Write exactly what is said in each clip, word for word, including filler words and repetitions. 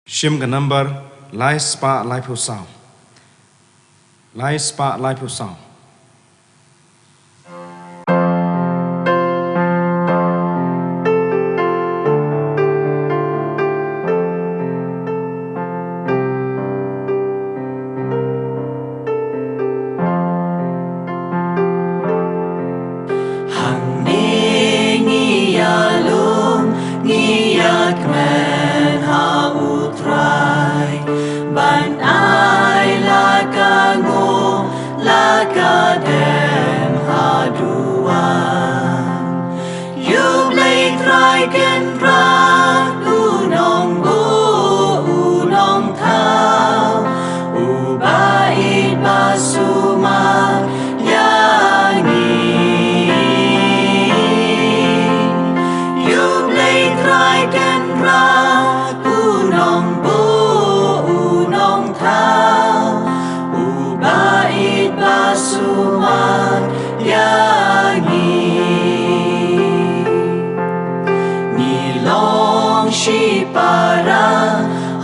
Shim ka nambar lai spah laiphew saw. Lai spah laiphew saw. Hangne ngi ïalum, ngi ïakmen ha U Trai, ban ai la ka nguh, la ka dem haduh wan. Ïa U Blei Trai Kynrad, U Nongbuh, U Nongthaw, Uba ïeit ba sumar ïa ngi. Ïa U Blei Trai Kynrad, U Nongbuh, U Nongthaw, Uba ïeit ba sumar ïa ngi. Ngi long shipara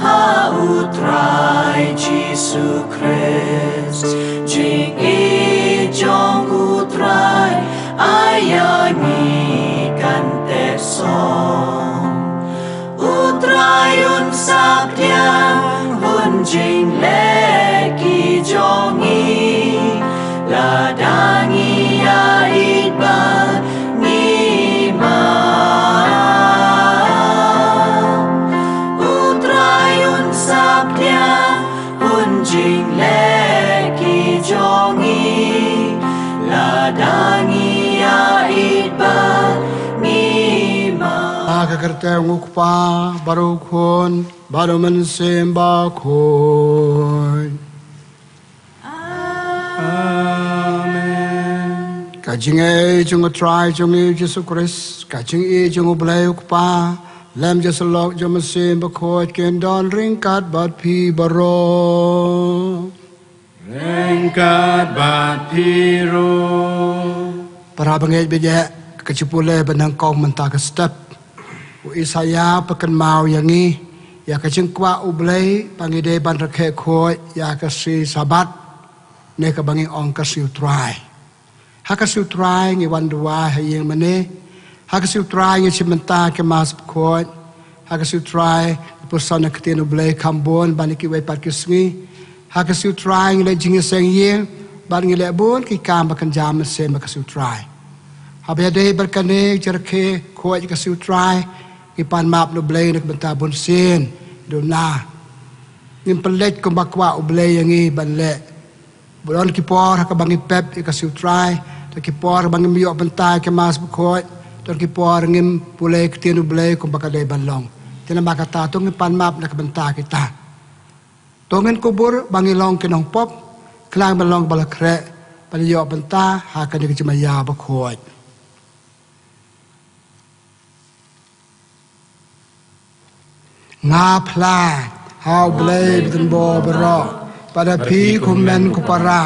ha U Trai Jisu Khrist. Jingïeit jong U Trai ai ïa ngi kan teh song. U Trai un sap pdiang, un jingleh ki jong ngi, lada ngi ïaieit bad ngi map. U Trai un sap pdiang, un jingleh ki jong ngi, lada ngi ïaieit bad ngi map. Ha ka kyrteng U Kpa, bad U Khun, bad U Mynsiem Bakhuid. Amen. Ka jingïeit jong U Trai jong ngi Jisu Khrist, ka jingïeit jong U Blei U Kpa, lem jong U Mynsiem Bakhuid, kin don ryngkat bad phi baroh. Ryngkat bad phi ruh. Para bangeit baieit, ka jingpule ba nyngkong mynta ka step, u Isaïah u pynkynmaw ïa ngi ïa ka jingkwah U Blei ba ngi dei ban rakhe khuid ïa ka sngi Sabbath, ne kaba ngi ong ka sngi U Trai. Ha ka sngi U Trai ngi wan duwai ha ïing mane. Ha ka sngi U Trai ngi shim bynta ki Mass Bakhuid. Ha ka sngi U Trai ngi puson ïa ka ktien U Blei kham bun ban ïa kiwei pat ki sngi. Ha ka sngi U Trai ngi leit jingïaseng ïing bad ngi leh bun ki kam ba kynja mynsiem ha ka sngi U Trai. Haba ïadei bad kane ka jingrakhe khuid ïa ka sngi U Trai, ngi pan map na U Blei na ka bynta bunsien duna. Ngim pynleit kumba kwah U Blei ïa ngi ban leh. Don ki por ha kaba ngi pep ïa ka sngi U Trai, don ki por ha kaba ngim ïoh bynta ïa ki Mass Bakhuid, don ki por ngim pule ïa ka ktien U Blei kumba ka dei ban long. Te namar kata to ngin pan map na ka bynta kita. To ngin kubur ba ngi long ki nongpop, khnang ban long ba la khreh, ban ïoh bynta ha kane ka jingmaïa bakhuid. Nga phla ha U Blei badonbor baroh, bad ha phi ko hynmen ko para,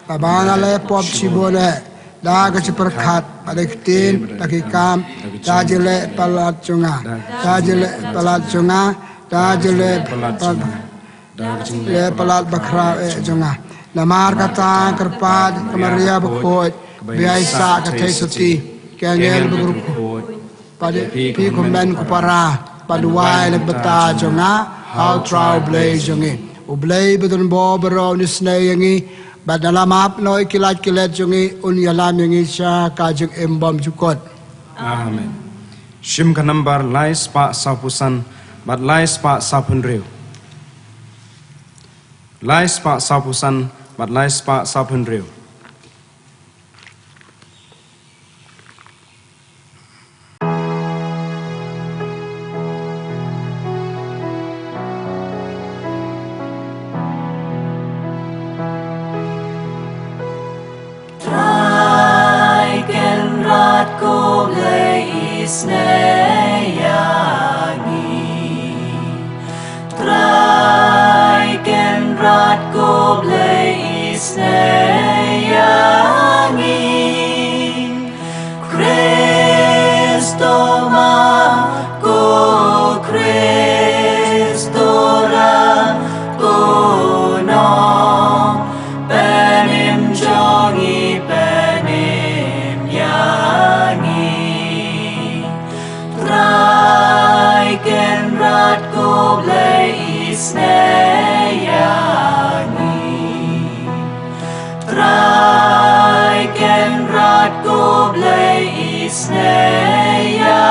ba nga la pop shibun eh, da ka jingpyrkhat, bad da ka ktien, da ki kam, da ka jingleh palat jong nga, da ka jingleh palat jong nga, da ka jingleh palat jong nga, da ka jingleh palat bakhraw eh jong nga. Namar kata nga kyrpad ïa ka Maria bakhuid, ba ïai sah ka theisotti, ki angel bakhuid, bad ïa phi ko hynmen ko para, ban duwai na ka bynta jong nga ha U Trai U Blei jong ngi. U Blei badonbor baroh un isynei ïa ngi, bad un ïalam ïa ki lait ki let jong ngi, un ïalam ïa ngi sha ka jingim bymjukut. Amen. Shim ka nambar lai spah sawphew san bad lai spah sawphew hynriew. Lai spah sawphew san bad lai spah sawphew hynriew. Trai Kynrad ko Blei isynei ïa ngi. Trai Kynrad ko Blei isynei ïa ngi. Khrist to map, ko Khrist to Ko Blei isnei ïa ngi. Trai Kynrad ko Blei isnei ïa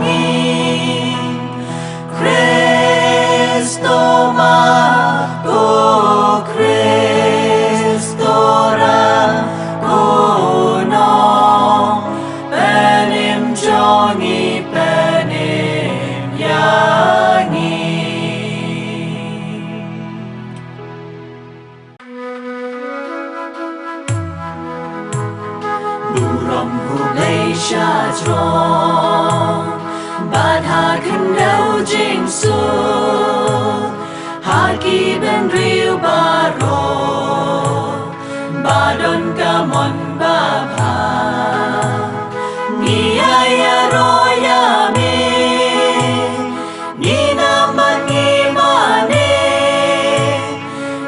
ngi. Khrist to ma ko Khrist to ra ko no. Pynim jong ngi pynim ïa ngi. Burom U Blei sha jrong bad ha khyndew jingsuk ha ki bynriew baroh. Ba don ka mon ba bha. Ngi ai ïaroh ïa me. Ngi nam bad ngi mane.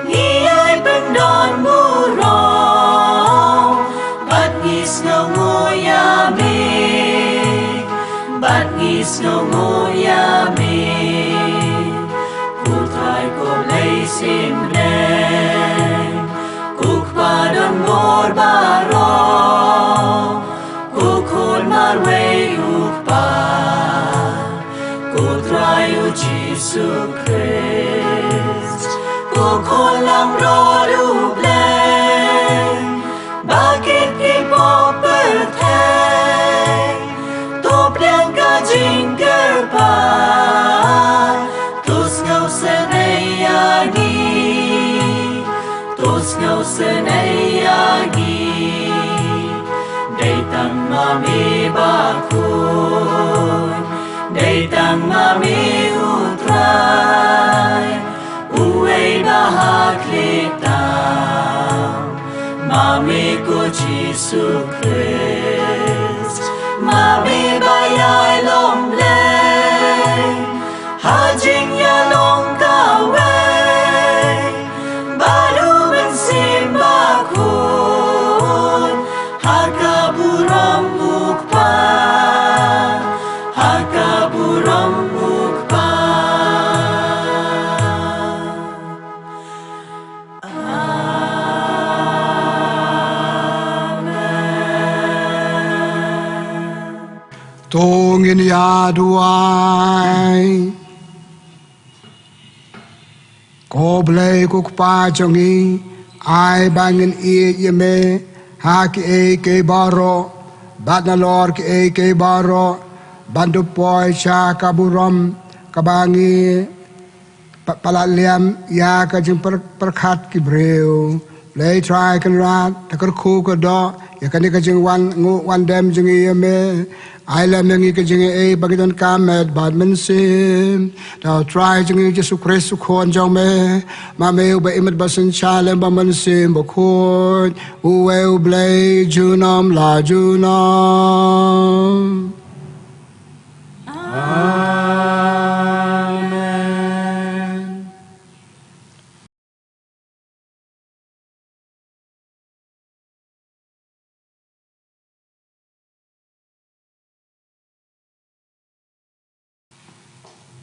Ngi ai pyndon burom. Bad ngi sngewnguh ïa me. Bad ngi sngewnguh ïa me. Ko Trai ko Blei synran. Ko Kpa don bor baroh. Ko Khun marwei U Kpa. Ko Trai U Jisu Khrist. Ko Khun langbrot U Blei. Ba kit ki pop pyrthei. To pdiang ka jingkyrpad. To sngewsynei ïa ngi. To sngewsynei ïa ngi. Dei tang ma me ba khun. Dei tang ma me U Trai. Uwei ba ha khlieh tam. Ma me ko Jisu Khrist. Ma me ba ïai long Blei. Ha jingïalong kawei. Bad U Mynsiem Bakhuid. Ha ka burom U Kpa. Ha ka burom U Kpa. Amen. To ngin ïa duwai. Ko Blei ko Kpa jong ngi, ai ba ngin ïeit ïa me ha kiei kiei baroh, bad nalor kiei kiei baroh, ban da poi sha ka burom kaba ngi pa-, palat liam ïa ka jingpyrkhat ki briew. Blei Trai Kynrad, da ka kyrkhu ka doh ïa kane ka jingwan nguh wan dem jong ngi ïa me. Ai lem ïa ngi ka jingaiei ba ngi donkam met bad mynsiem. Da U Trai jong ngi Jisu Khrist U Khun jong me. Ma me uba im bad ba synshar lem bad U Mynsiem Bakhuid. Uwei U Blei junom la junom. Amen.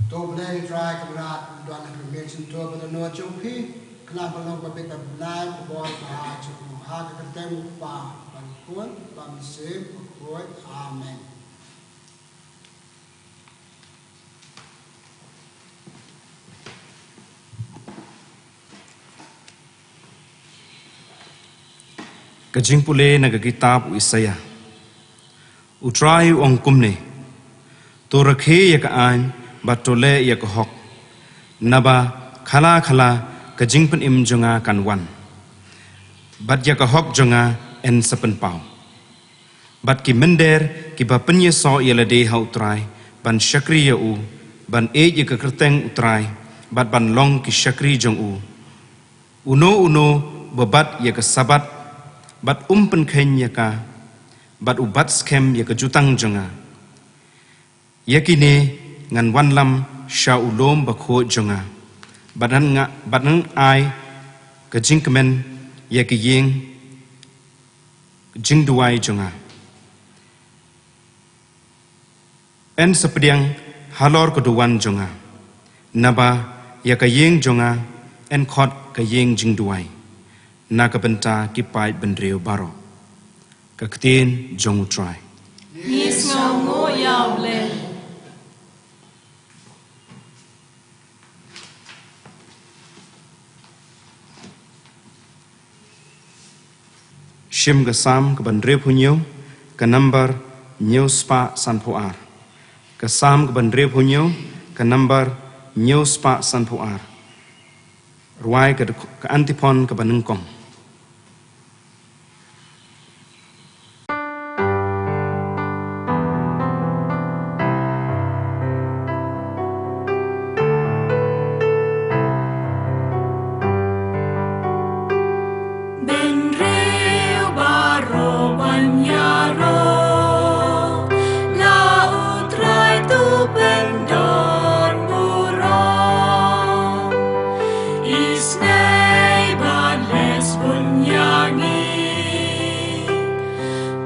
To Blei Trai Kynrad, don ha ka miet shyntur ba don jong phi, khnang ba long ka bit ka bnai ka bor ka ha jong u, ha ka kyrteng U Kpa, bad U Khun, bad U Mynsiem Bakhuid. Amen. Ka jingpule na ka kitab u Isaïah. U Trai u ong kumne: To rakhe ïa ka aiñ, bad to leh ïa ka hok, naba khana khana ka jingpynim jong nga kan wan, bad ïa ka hok jong nga yn sa pynpaw. Bad ki mynder kiba pynïasoh ïa lade ha U Trai, ban shakri ïa u, ban ïeit ïa ka kyrteng U Trai, bad ban long ki shakri jong u. Uno uno uba bat ïa ka Sabbath, bad um pynkheiñ ïa ka, bad u bat skhem ïa ka jutang jong nga. Ïa kine ngan wanlam sha u lum bakhuid jong nga, bad ngan nga, bad ngan ai ka jingkmen ïa ka ïing jingduwai jong nga. Yn sa pdiang halor ka duwan jong nga. Naba ïa ka ïing jong nga yn khot ka ïing jingduwai na ka bynta ki paid bynriew baroh. Ka ktien jong U Trai. Ngi sngewnguh ïa U Blei. Shim ka Salm kaba hynriewphew hynñiew, ka number hynñiew spah sanphew ar. Ka Salm kaba hynriewphew hynñiew, ka number hynñiew spah sanphew ar. Rwai ka, ka antiphon kaba nyngkong. Bynriew baroh ban ïaroh, la U Trai to pyndon burom. Isynei bad leh sbun ïa ngi.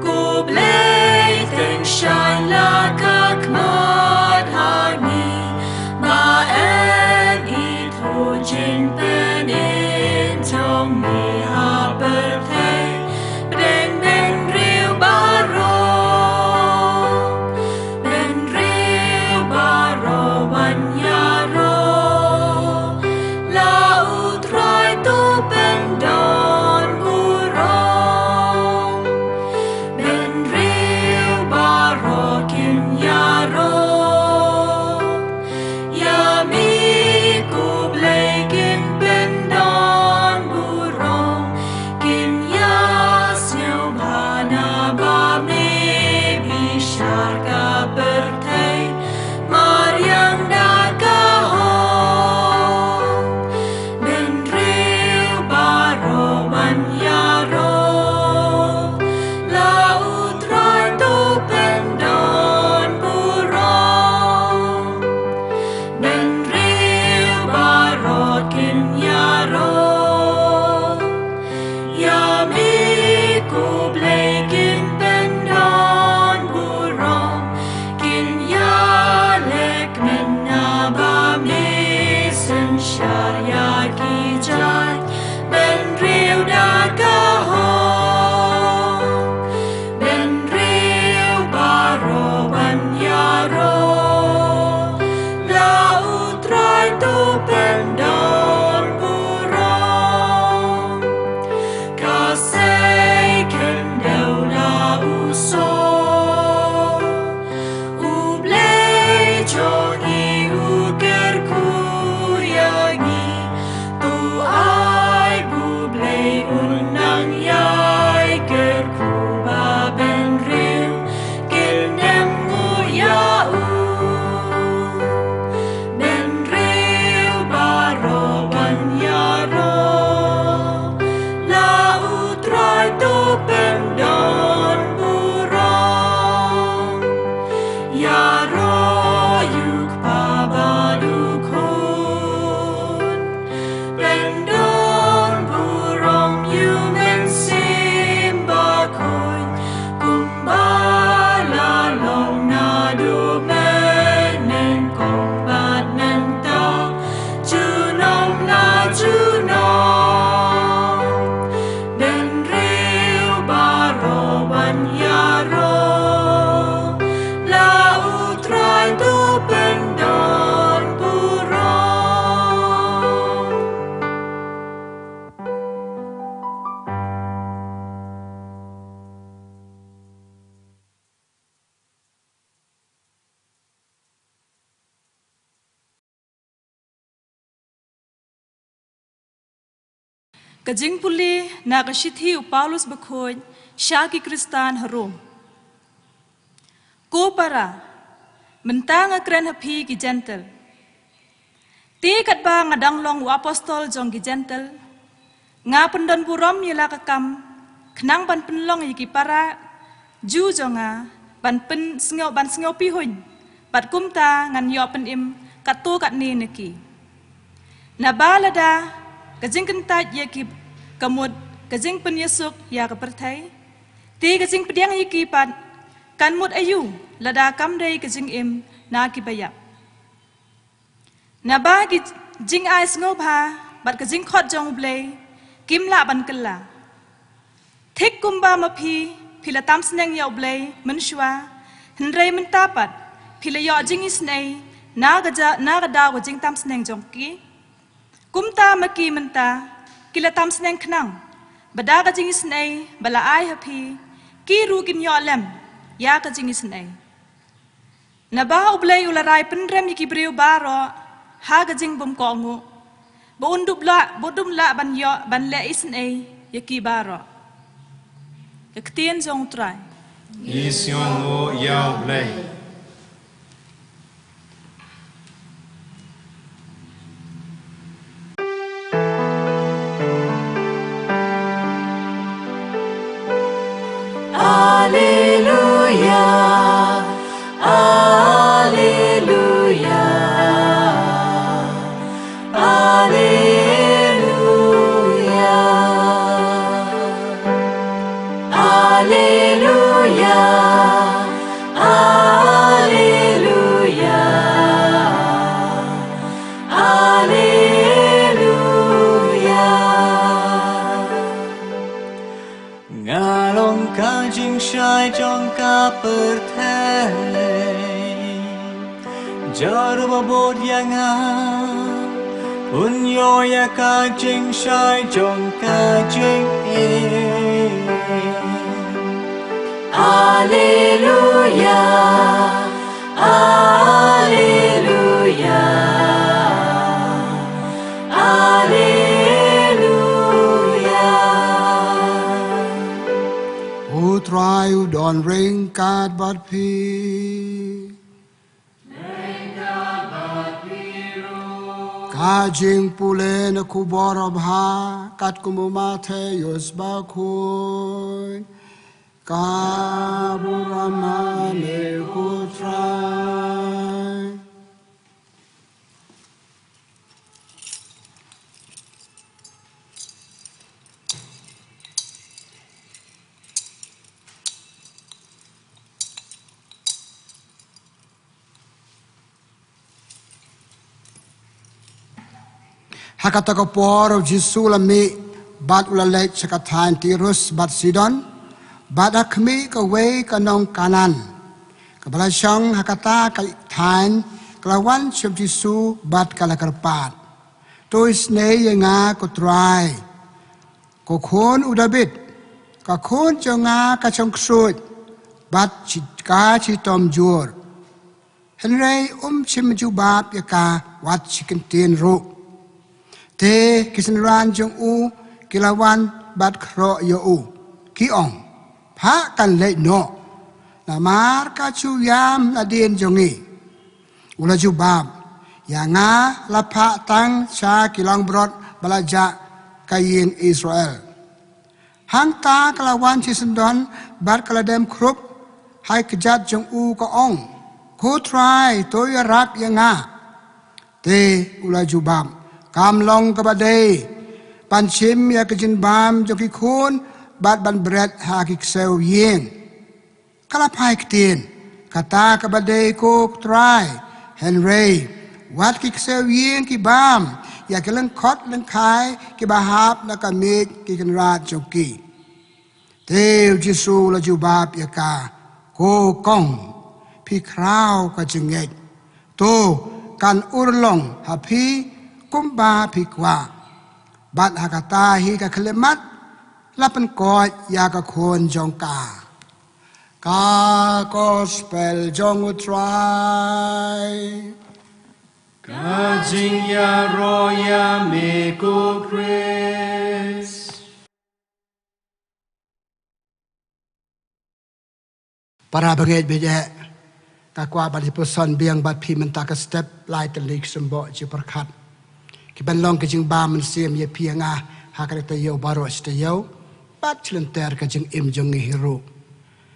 Ko Blei, tyngshaiñ la ka khmat ha ngi, ba yn ithuh jingpynim jong ngi ha pyrthei. Pdeng bynriew baroh, bynriew baroh ban ïaroh, la U Trai to pyndon burom. Bynriew baroh kin ïaroh, ïa me ko Blei kin pyndon burom. Kin ïasngewbha naba me bishar ka pyrthei, mariang da ka hok. Bynriew baroh ban ïaroh, la U Trai to pyndon burom. Bynriew baroh kin ïaroh, ïa me ko Blei kin pyndon burom. Kin ïaleh kmen naba me synshar ïa ki jait bynriew da ka hok. Bynriew baroh ban ïaroh, la U Trai to pyndon burom. Ka sei khyndew la u song, U Blei jong ngi u kyrkhu ïa ngi. To ai ba U Blei un nang ïai kyrkhu, ba bynriew kin ïeng nguh ïa u. Bynriew baroh ban ïaroh, la U Trai to pyndon burom. Ïaroh ïa u kpa bad u khun, pyndon burom ïa u Mynsiem Bakhuid, kumba la long naduh mynnyngkong bad mynta, junom la junom. Bynriew baroh ban ïaroh, la U Trai to pyndon burom. Ka jingpule na ka shithi u Paulus bakhuid sha ki Khristan ha Rom. Ko para, mynta nga kren ha phi ki Jentil. Te katba nga dang long u apostol jong ki Jentil, nga pyndon burom ïa la ka kam, khnang ban pynlong ïa ki para Jiw jong nga ban pynsngew, ban sngew pihuiñ, bad kumta ngan ïoh pynim katto katne na ki. Naba lada ka jingkyntait ïa ki ka mut ka jingpynïasuk ïa ka pyrthei, te ka jingpdiang ïa ki pat kan mut aïu lada kam dei ka jingim na ki baïap. Naba ki jingai sngewbha bad ka jingkhot jong U Blei kim lah ban kylla. Thik kumba ma phi, phi la tam sneng ïa U Blei mynshuwa, hynrei mynta pat phi la ïoh jingisynei na ka ja-, na ka daw ka jingtam sneng jong ki. Kumta ma ki mynta ki la tam sneng khnang, ba da ka jingisynei ba la ai ha phi, ki ruh kin ïoh lem ïa ka jingisynei. Naba U Blei u la rai pynrem ïa ki briew baroh ha ka jingbymkohnguh, ba un dup lah, ba un dup lah ban ïoh ban leh isynei ïa ki baroh. Ka ktien jong U Trai. Ngi sngewnguh ïa U Blei. Alleluia, alleluia, alleluia, alleluia, alleluia. Alleluia. Nga long ka jingshai jong ka pyrthei. Jarua ba bud ïa nga, un ïoh ïa ka jingshai jong ka jingim. Alleluia, alleluia, alleluia. U Trai u don ryngkat bad phi. Ka jingpule na ka khubor babha katkum u Mathaios bakhuid. Ka burom ha me ko Trai. Ha kata ka por u Jisu u la mih bad u la leit sha ka thaiñ Tirus bad Sidon, bad ha khmih kawei ka nong Kanaan kaba la shong ha kata ka thaiñ ka la wan sha u Jisu bad ka la kyrpad, "To isynei ïa nga ko Trai, ko khun u Dabid. Ka khun jong nga ka shong ksuid bad shi-, ka shitom jur." Hynrei um shym jubab ïa ka wat shi kyntien ruh. Te ki synran jong u ki la wan bad khroh ïa u, ki ong, "Phah kan leit noh, namar ka shu ïam nadien jong ngi." U la jubab, "Ïa nga la phah tang sha ki langbrot ba la jah ka ïing Israel." Hangta ka la wan shisyndon bad ka la dem khrup ha ki kjat jong u, ka ong, "Ko Trai, to ïarap ïa nga." Te u la jubab, "Kam long kaba dei ban shim ïa ka jingbam jong ki khun bad ban bret ha ki ksew ïing." Ka la phai ktien, "Kata kaba dei ko Trai, hynrei wat ki ksew ïing ki bam ïa ki lyngkhot lyngkhai kiba hap na ka miej ki kynrad jong ki." Te u Jisu u la jubab ïa ka, "Ko kong, phi khraw ka jingngeit. To kan urlong ha phi kumba phi kwah." Bad ha kata hi ka khyllipmat la pynkoit ïa ka khun jong ka. Ka Gospel jong u Trai. Ka jingïaroh ïa me ko Khrist. Para bangeit bad eh, nga kwah ban ïa puson biang bad phi mynta ka step lai tylli ki symbol jingpyrkhat kiban long ka jingbam mynsiem ïa phi ïa nga ha ka taïew baroh shi taïew bad shi lynter ka jingim jong ngi hi ruh.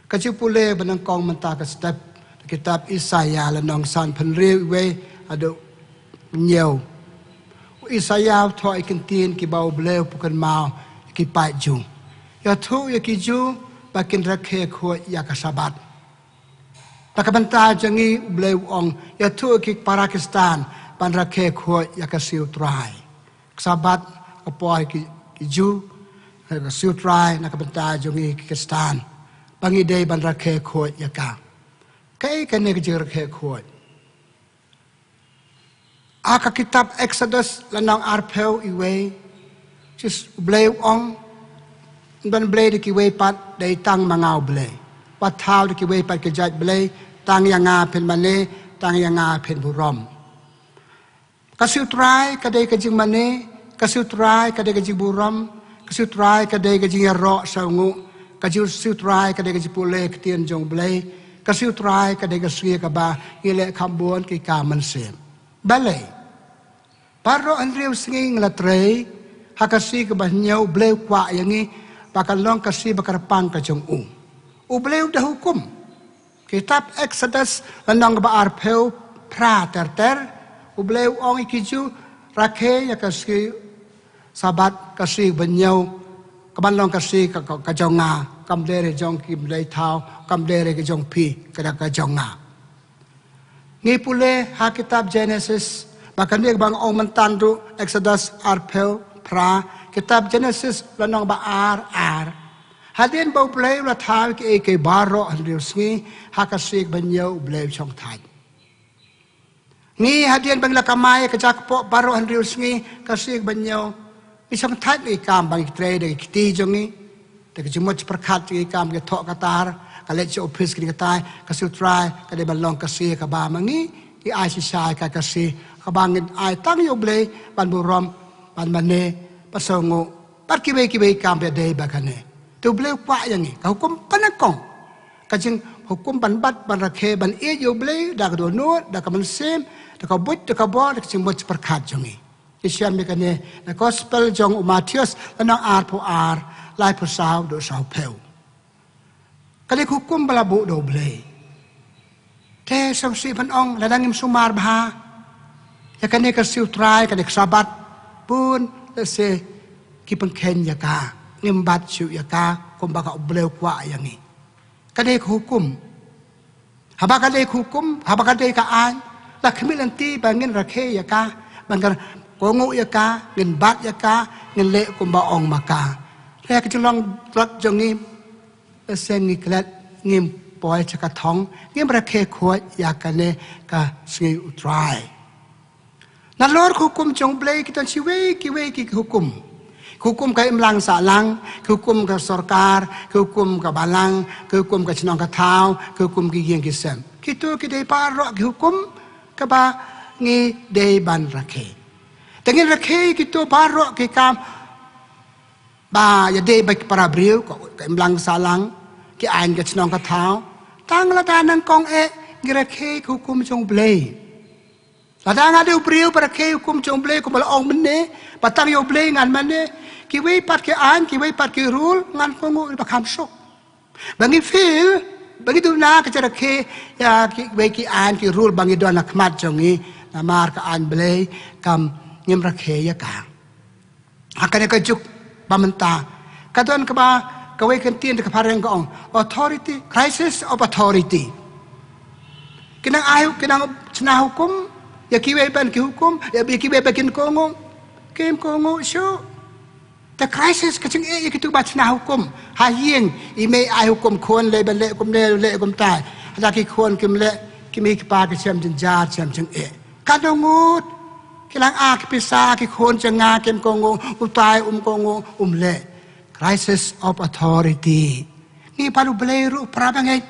Ka jingpule ba nyngkong mynta ka step, kitab Isaïah lynnong sanphew hynriew, wei haduh hynñiew. U Isaïah u thoh ïa ki kyntien kiba U Blei u pynkynmaw ïa ki paid Jiw. Ïathuh ïa ki Jiw ba kin rakhe khuid ïa ka Sabbath. Na ka bynta jong ngi U Blei u ong, ïathuh ïa ki para Khristan ban rakhe khuid ïa ka sngi U Trai. Ka Sabat ka por ki, ki Jiw, ka sngi U Trai na ka bynta jong ngi ki Khristan. Ba ngi dei ban rakhe khuid ïa ka. Kaei kane ka jingrakhe khuid? Ha ka kitab Exodus lynnong arphew wei, Jis-, U Blei u ong, "Ym don Blei da kiwei pat, dei tang ma nga U Blei. Wat thaw da kiwei pat ki jait blei, tang ïa nga phin mane, tang ïa nga phin burom." Ka sngi U Trai ka dei ka jingmane, ka sngi U Trai ka dei ka jingburom, ka sngi U Trai ka dei ka jingïaroh sawnguh, ka sngi U Trai ka dei ka jingpule ktien jong U Blei, ka sngi U Trai ka dei ka sngi kaba ngi leh kham bun ki kam mynsiem. Balei? Baroh hynriew sngi ngi la trei, ha ka sngi kaba hynñiew U Blei u kwah ïa ngi, ba kan long ka sngi ba kyrpang ka jong u. U Blei u da hukum. Kitab Exodus lynnong ba arphew phra ter ter, U Blei u ong ïa ki Jiw, "Rakhe ïa ka sngi Sabat, ka sngi ba hynñiew, ka ban long ka sngi ka, ka, ka jong nga, kam dei re jong ki mlei thaw, kam dei re ka jong phi, ka da ka jong nga." Ngi pule ha kitab Genesis, ba kane ba nga ong mynta ruh, Exodus arphew phra, kitab Genesis lynnong ba ar ar. Hadien ba U Blei u la thaw kiei kiei baroh hynriew sngi, ha ka sngi ba hynñiew U Blei u shongthait. Ngi hadien ba ngi la kamai ka jaka pop baroh hynriew sngi, ka sngi ba hynñiew, ngi shongthait ïa ki kam ba ngi trei da ki kti jong ngi, da ka jingmut jingpyrkhat jong ngi, kam ki thoh ka tar, ka leit sha ophis kine katai, ka sngi U Trai ka dei ban long ka sngi kaba ma ngi, ngi ai shisha ïa ka, ka sngi kaba ngin ai tang ïa U Blei ban burom, ban mane, ban sawnguh bad kiwei kiwei kam ba dei ba kane. Te U Blei u kwah ïa ngi, ka hukum ba nyngkong, ka jinghukum ban bat, ban rakhe, ban ïeit ïa U Blei da ka dohnud, da ka mynsiem, da ka buit, da ka bor, da ka jingmut jingpyrkhat jong ngi. Ngi shem ïa kane na Gospel jong u Mathaios, lynnong arphew ar, laiphew saw haduh sawphew. Kane ka hukum ba la buh da U Blei. Te sngewsih ban ong, lada ngim sumar bha ïa kane ka sngi U Trai, kane ka Sabat, bun lehse ki pynkheiñ ïa ka, ngim bat shuh ïa ka kumba ka U Blei u kwah ïa ngi. Ka dei ka hukum. Haba ka dei ka hukum, haba ka dei ka aiñ, la khmih lynti ba ngin rakhe ïa ka, ba ngin kohnguh ïa ka, ngin bat ïa ka, ngin leh kumba ong ma ka. Te ka jinglong tlot jong ngi, lehse ngi klet, ngim poi sha ka thong, ngim rakhe khuid ïa kane ka sngi U Trai. Nalor ka hukum jong U Blei ki don shi wei ki wei ki hukum. Ka hukum ka imlang sahlang, ka hukum ka sorkar, ka hukum ka balang, ka hukum ka shnong ka thaw, ka hukum ki ïing ki sem. Kito ki dei baroh ki hukum kaba ngi dei ban rakhe. Te ngin rakhe kito baroh ki kam ba ïadei bad ki para briew, ka, ka imlang sahlang, ki aiñ ka shnong ka thaw. Tang lada nyngkong eh ngi rakhe ka hukum jong U Blei. Lada nga dei u briew ba rakhe hukum jong U Blei kumba la ong mynne, ba tang ïa U Blei ngan mane, kiwei pat ki aiñ, kiwei pat ki rule, ngan kohnguh ba kham suk. Ba ngi feel, ba ngi duna ka jingrakhe ïa kiwei ki aiñ ki rule ba ngi don ha khmat jong ngi, namar ka aiñ Blei kam ngim rakhe ïa ka. Ha kane ka juk ba mynta, ka don kaba, kawei ka ktien ka phareng ka ong, authority, crisis of authority. Ki nang ai, ki nang shna hukum ïa kiwei ban ki hukum, ïa kiwei ba kin kohnguh, kim kohnguh shuh. Te crisis ka jingeh ïa kito ba shna hukum. Ha ïing, i mei ai hukum khun lei ban leh kumne, leh kumtai. Haba ki khun kim leh, ki mei ki pa ki shem jynjar, shem jingeh. Katno ngut ki la ai ki pisa, ki khun jong nga kim kohnguh, utai um kohnguh, um leh. Crisis of authority. Ngi pat U Blei ruh para bangeit,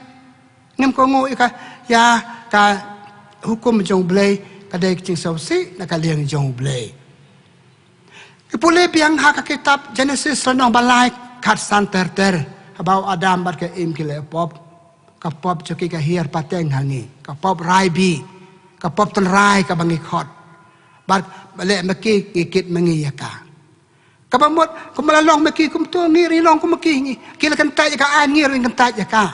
ngim kohnguh ïa ka, ïa ka hukum jong U Blei, ka dei ka jingsngewsih na ka liang jong U Blei. Ngi pule biang ha ka kitab Genesis lynnong ba lai, khatsan ter ter, haba u Adam bad ka Im ki leh pop. Ka pop jong ki ka hiar pateng ha ngi, ka pop rai bih, ka pop tynrai kaba ngi khot. Bad leh ma ki, ngi kit ma ngi ïa ka. Kaba mut, kumba la long ma ki kumto, ngi ruh long kum ma ki, ngi, ki la kyntait ïa ka aiñ, ngi ruh ngi kyntait ïa ka.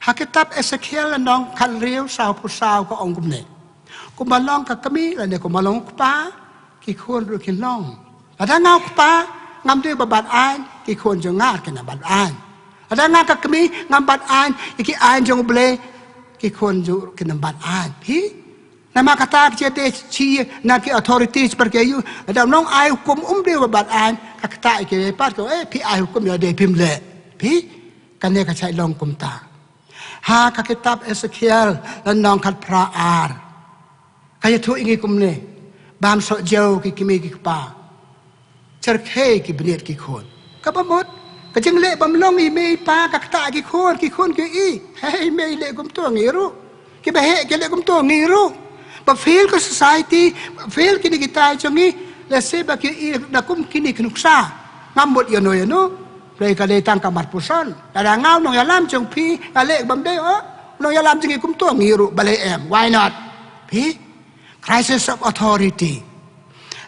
Ha kitab Esekiel lynnong khathynriew, sawphew saw ka ong kumne. Kumba long ka kmie lane kumba long u kpa, ki khun ruh kin long. Lada nga u kpa, ngam dei ba bat aiñ, ki khun jong nga ruh kin nang bat aiñ. Lada nga ka kmie, ngam bat aiñ ïa ki aiñ jong U Blei, ki khun jong nga ruh kin nang bat aiñ. Phi? Namar kata ka jia te chi na ki authorities par ke ïoh. Lada nong ai hukum um dei ba bat aiñ, ka kata ki pat ko, eh, phi ai hukum ïa dei phim leh. Phi, kane ka chait long kumta. Ha ka kitab Ezekiel, lynnong khatphra ar. Ka ïathuh ïa ngi kumne. Bam soh jeu ki kmie ki kpa. Cherkhei ki bniat ki khun. Kaba mut, ka jingleh bym long i mei i pa ka ktah ki khun, ki khun ki i. Hei, mei leh kumto ngi ruh. Kiba heh ki leh kumto ngi ruh. Ba fail ka society, ba fail kine ki tai jong ngi. Lehse ba ki i na kum kine ki nuksa. Ngam mut ïano ïano. Hynrei ka dei tang ka mat puson. Lada nga u nongïalam jong phi, nga leh bym dei, oh. Nongïalam jong ngi kumto ngi ruh balei em. Why not? Phi? Crisis of authority.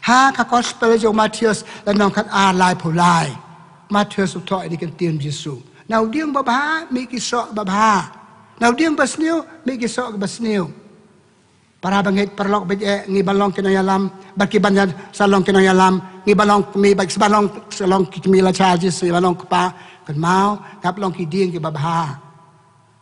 Ha ka gospel jong Mathaios lynnong khatar laiphew lai. Mathaios u thoh ïa kane ka ktien Jisu. Na u dieng babha, mih ki soh babha. Na u dieng basniew, mih ki soh basniew. Para bangeit paralok bad eh, ngi ba long ki nongïalam, bad ki ban ïa sa long ki nongïalam, ngi ba long kmie, bad ki sa ba long, sa long ki kmie la cha Jisu, ngi ba long kpa, kynmaw, ngap long ki dieng ki babha.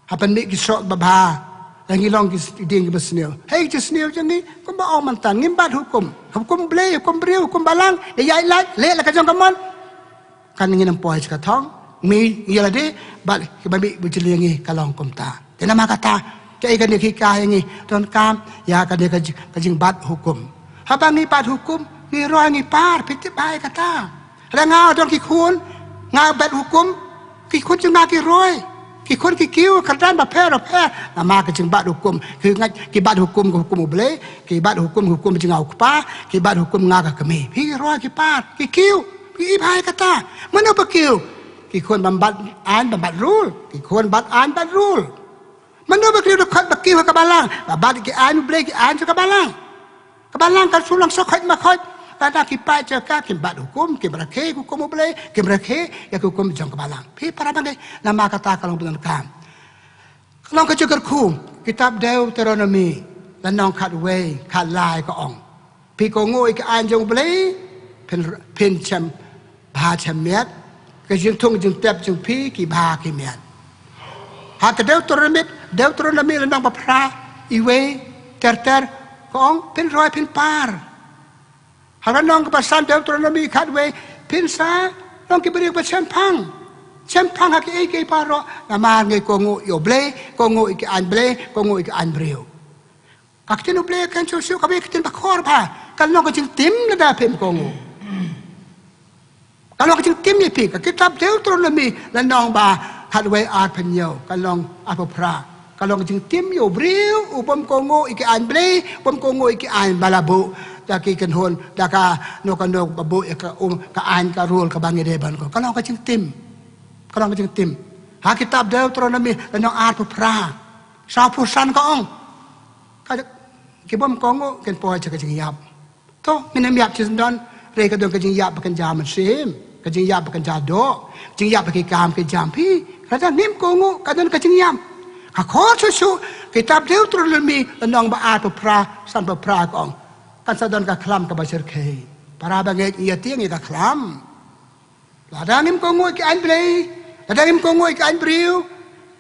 Hapdeng mih ki soh babha. La ngi long ki s-, dieng ki basniew. Hei ki sniew jong ngi, kumba ong mynta, ngim bat hukum. Hukum Blei, hukum briew, hukum balang. Ïa ïaid lait, leh la ka jong ka mon. Kan ngin ym poi sha ka thong. Mih ïa lade, bad kiba mih bujli ïa ngi ka long kumta. Te namar kata, kaei kane ka hikai ïa ngi, donkam, ïa kane ka ji-, ka jingbat hukum. Haba ngi bat hukum, ngi roi ngi par, phi tip bha ïa kata. Lada nga don ki khun, nga bat hukum, ki khun jong nga ki roi. Ki khun ki kiew, kyrdan bapher bapher. Namar ka jingbat hukum, ki ngeit, ki bat hukum ka hukum U Blei, ki bat hukum, hukum jong nga u kpa, ki bat hukum nga ka kmie. Phi roi ki par, ki kiew, ki i bha ïa kata. Mano ba kiew? Ki khun bym bat aiñ bym bat rule. Ki khun bat aiñ bat rule. Mano ba kiew, dkhot ba kiew ha ka balang. Ba bat ki aiñ U Blei, ki aiñ jong ka balang. Ka balang kan shu long sha khoit ma khoit. Lada ki paid jong ka kim bat hukum, kim rakhe hukum U Blei, kim rakhe ïa ki hukum jong ka balang. Phi para bangeit, namar kata ka long ba donkam. Ka long ka jingkyrkhu, kitab Deuteronomi, lynnong khatwei, khatlai ka ong. Phi kohnguh ïa ki aiñ jong U Blei, phin, phin shem bha shem miat, ka jingthung jingtep jong phi ki bha ki miat. Ha ka Deuteronomi, Deuteronomi lynnong ba phra, iwei, ter ter, ka ong, phin roi phin par. Ha ka lynnong kaba san Deuteronomi khatwei, phin sa long ki briew ba shemphang. Shemphang ha kiei kiei baroh, namar ngi kohnguh ïa U Blei, kohnguh ïa ki aiñ Blei, kohnguh ïa ki aiñ briew. Ka ktien U Blei kan shu shu kawei ka ktien ba khor bha. Kan long ka jingtim lada phim kohnguh. Kan long ka jingtim ïa phi, ka kitab Deuteronomi lynnong ba khatwei arphew hynñiew, kan long arphew phra. Kan long ka jingtim ïa u briew u bym kohnguh ïa ki aiñ Blei, bym kohnguh ïa ki aiñ ba la buh da ki kynhun, da kano kano ba buh ïa ka, um, ka aiñ ka rule kaba ngi dei ban kohnguh. Kan long ka jingtim. Kan long ka jingtim. Ha kitab Deuteronomi lynnong arphew phra. Sawphew san ka ong. Ka, ki bym kohnguh kin poi sha ka jingïap. To, ngin ym ïap shisyndon, hynrei ka don ka jingïap ba kynja mynsiem, ka jingïap ba kynja doh, jingïap ba ki kam ki jam phi. Lada ngim kohnguh, ka don ka jingïap. Ka khor shuh shuh, kitab Deuteronomi lynnong ba arphew phra, sanphew phra ka ong. Kan sa don ka khlam kaba shyrkhei. Para bangeit, ngi ïa tieng ïa ka khlam. Lada ngim kohnguh ïa ki aiñ Blei, lada ngim kohnguh ïa ki aiñ briew,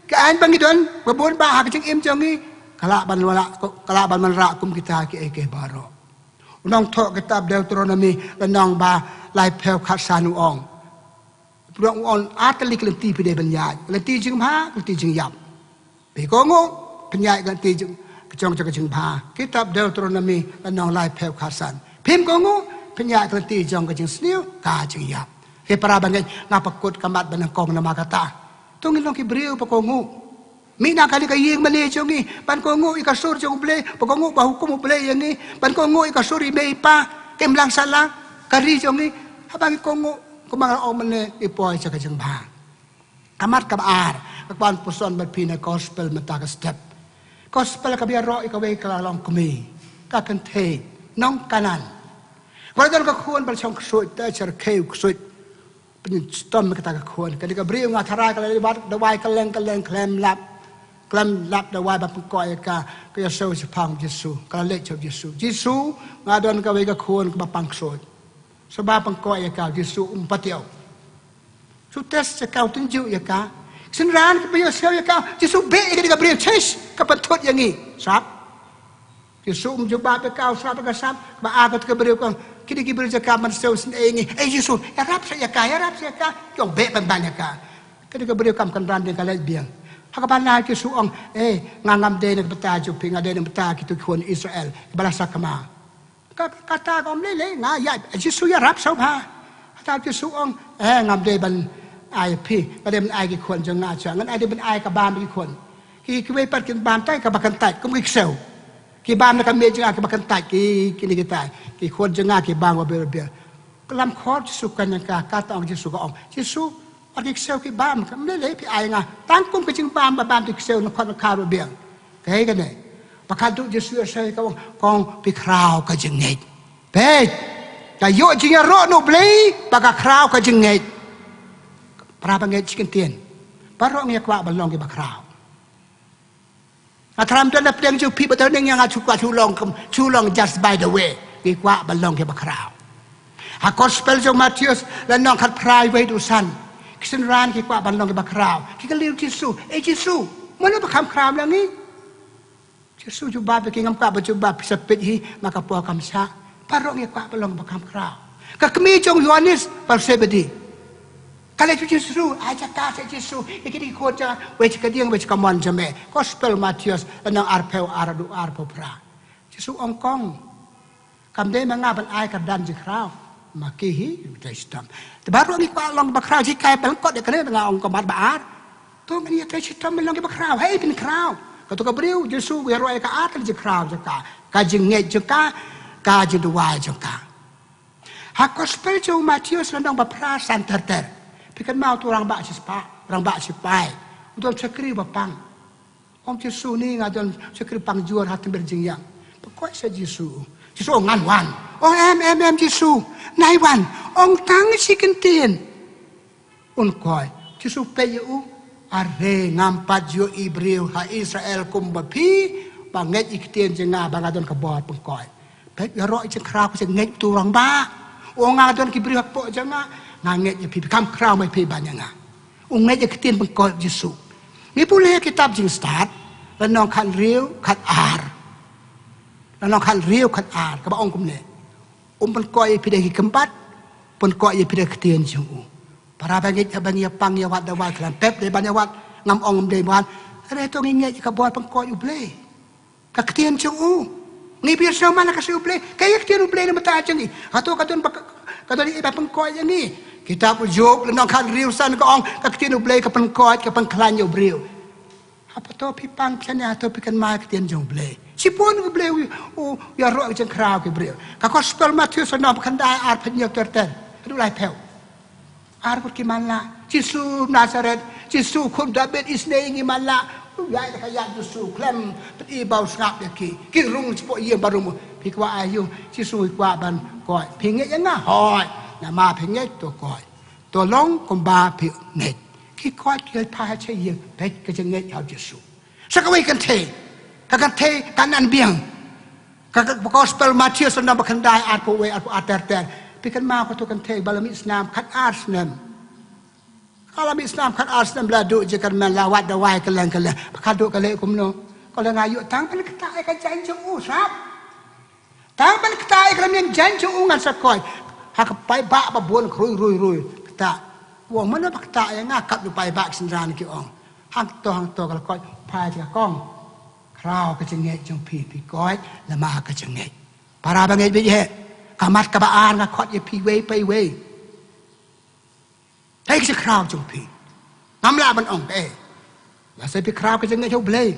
ki aiñ ba ngi don, ba bun ba ha ka jingim jong ngi, ka lah ban wanrah, ka lah ban wanrah kum kita kiei kiei baroh. U nongthoh kitab Deuteronomi lynnong ba laiphew khatsan u ong. U ong ar tylli ki lynti phi dei ban ïaid, lynti jingbha, lynti jingïap. Phi kohnguh, phin ïaid ka lynti jong, ka jong, jong ka jingbha. Kitab Deuteronomi lynnong laiphew khatsan. Phim kohnguh, phin ïaid ka lynti jong ka jingsniew, ka jingïap. Hei para bangeit, nga pynkut ka mat ba nyngkong namar kata. To ngin long ki briew ba kohnguh. Mih na kane ka ïing mane jong ngi, ban kohnguh ïa ka sur jong U Blei, ba kohnguh ba hukum U Blei ïa ngi, ban kohnguh ïa ka sur i mei i pa, ka imlang sahlang, ka ri jong ngi, haba ngi kohnguh, kumba nga la ong mynne, ngi poi sha ka jingbha. Ka mat kaba ar, nga kwah ban puson bad phi na gospel mynta ka step. Gospel kaba ïaroh ïa kawei ka la long kmie, ka kynthei, nong Kanaan. Kaba la don ka khun ba la shong ksuid, te shyrkhei u ksuid. Pynshitom ïa kata ka khun, ka dei ka briew nga tharai ka la dawai, dawai kylleng kylleng khlem lap. Khlem lap dawai ba pynkoit ïa ka, ka ïasew shaphang Jisu, ka la leit sha Jisu. Jisu, nga don kawei ka khun kaba pang ksuid. Sngewbha pynkoit ïa ka, Jisu um pat ïoh. Shu test ïa ka, u tynjuh ïa ka. Synran kiba ïohsngew ïa ka, Jisu beh ïa ka dei ka briew, shish, ka pynthut ïa ngi. Sap. Jisu um jubab ïa ka, u sngap ïa ka sap, ba ar kata ka briew ka ong, kine ki briew jaka ban siew sngewsih ïa ngi. Ei Jisu, ïarap sa ïa ka, ïarap sa ïa ka. Ki ong beh ban ban ïa ka. Kata ka briew kam kynran dei ka leit biang. Ha kaba na Jisu ong, eh, nga ngam dei na ka bynta jong phi, nga dei na ka bynta kito ki khun Israel kiba la sakma. Ka, kata ka ong lei lei, nga ïa, Jisu ïarap sa u bha. Kata Jisu ong, eh, ngam dei ban ai phi, nga dei ban ai ki khun jong nga sha, ngan ai dei ban ai ka bam ki khun. Ki, kiwei pat kin bam tang kaba kyntait, kum ki ksew. Ki bam na ka miej jong nga kiba kyntait, ki, kine kita. Ki khun jong nga ki bam babiang babiang. Ka lam khor Jisu ka ong ïa ka, kata ong Jisu ka ong. Jisu, ar ki ksew ki bam, kam lei lei phi ai nga. Tang kum ka jingbam ba bam ki ksew na khot na kha ruh biang. Kaei kane. Ba khatduh Jisu ïa sha ka ong, kong phi khraw ka jingngeit. Peit. Ka ïoh jingïaroh na U Blei, ba ka khraw ka jingngeit. Para bangeit shi kyntien. Baroh ngi kwah ban long kiba khraw. Nga tharai don na pdeng jong phi ba don ïa nga shu kwah shu long kum, shu long just by the way. Ngi kwah ban long kiba khraw. Ha gospel jong Mathaios lynnong khatphra wei haduh san. Ki synran ki kwah ban long kiba khraw. Ki kylli Jisu, "Ei Jisu, mano ba kham khraw na ngi?" Jisu jubab ïa ki, "Ngam kwah ban jubab, phi sa peit hi, ma ka por kam shah." Baroh ngi kwah ban long ba kham khraw. Ka kmie jong u Ïoannis ba u Sebedi. Ka leit sha u Jisu, ai jaka sha u Jisu, ïa kine ki khun jong nga, wei sha ka dieng, wei sha ka mon jong me. Gospel Mathaios, lynnong arphew ar haduh arphew phra. Jisu ong, kong, kam dei ma nga ban ai kyrdan jingkhraw. Ma ki hi, ïa u trei shitom. Te baroh ngi kwah long ba khraw, jinghikai ba lyngkot ïa kane, nga ong ka mat ba ar. To ngin ïa trei shitom ban long kiba khraw, hei phin khraw. Kato ka briew, Jisu u ïaroh ïa ka ar tylli jingkhraw jong ka, ka jingngeit jong ka, ka jingduwai jong ka. Ha gospel jong u Mathaios lynnong ba phra san ter ter. Phi kynmaw uto u rangbah shispah, rangbah shipai. U don shakri ba pang. Ong Jisu, ni nga don shakri pang jur ha tymmen jingïang. Pynkhuid sha Jisu. Jisu ong ngan wan. Ong em em em Jisu. Nai wan. Ong tang shi kyntien. Un khuid. Jisu peit ïa u. Are ngam pat ju ïohi briew ha Israel kumba phi, ba ngeit ïa ki ktien jong nga ba nga don ka bor pynkhuid. Peit ïaroh ïa ka jingkhraw ka jingngeit uto u rangbah. Ong nga don ki briew hapoh jong nga. Nga ngeit ïa phi, phi kham khraw ma phi ban ïa nga. U ngeit ïa ka ktien pynkhuid Jisu. Ngi pule ha kitab Jingstad, lynnong khathynriew, khatar. Lynnong khathynriew, khatar, kaba ong kumne. Um pynkhuid ïa phi da ki kynbat, pynkhuid ïa phi da ka ktien jong u. Para bangeit, haba ngi ïa pang ïa wad dawai, khlem pep dei ban ïa wad, ngam ong ym dei ban. Hynrei to ngi ngeit ïa ka bor pynkhuid U Blei. Ka ktien jong u. Ngi pyrshang man la ka ktien U Blei. Kaei ka ktien U Blei na bynta jong ngi? Hato ka don ba, ka don ei ba pynkhuid ïa ngi? Kitab u Job lynnong khathynriew san ka ong ka ktien U Blei ka pynkhuid, ka pynkhlaiñ ïa u briew. Haba to phi pang pyrshang, hato phi kynmaw ïa ka ktien jong U Blei? Shibun U Blei u, u ïaroh ïa ka jingkhraw ki briew. Ka gospel Mathaios lynnong ba khyndai, arphew hynñiew ter ter haduh laiphew. Ar ngut ki man la, Jisu Nasaret, Jisu khun David, isynei ngi man la. U ïaid da ka ïaid Jisu, khlem pyni ba u sngap ïa ki. Ki rung shapoh ïing barum. Phi kwah aïu? Jisu, ngi kwah ban khuid. Phi ngeit ïa nga? Hooid. Namar phi ngeit to khuid. To long kumba phi ngeit. Ki khuid ki phai sha ïing, peit ka jingngeit ha u Jisu. Sa kawei kynthei, ka kynthei Kanaan biang. Ka, ka gospel Mathaios lynnong ba khyndai, arphew wei, arphew ar ter ter. Phi kynmaw kato ka kynthei ba la mih snam khatar snem. Ka la mih snam khatar snem, la duh jingkyrmen, la wad dawai kylleng kylleng. Ba ka duh ka leh kumno? Ka leh, nga ïoh tang ban ktah ïa ka jaiñ jong u sap. Tang ban ktah ïa ka lamian jaiñ jong u ngan sa khuid. Ha ka paidbah ba bun, khrui rui rui. Ktah. U ong mano ba ktah ïa nga, katno paidbah ki synran ki ong. Hangto hangto ka la khuid, phai sha ka, kong. Khraw ka jingngeit jong phi, phi khuid namar ka jingngeit. Para bangeit bad ïa, ka mat kaba ar nga khot ïa phi iwei pa iwei. Kaei ka jingkhraw jong phi? Ngam lah ban ong kaei. Lada phi khraw ka jingngeit ha U Blei,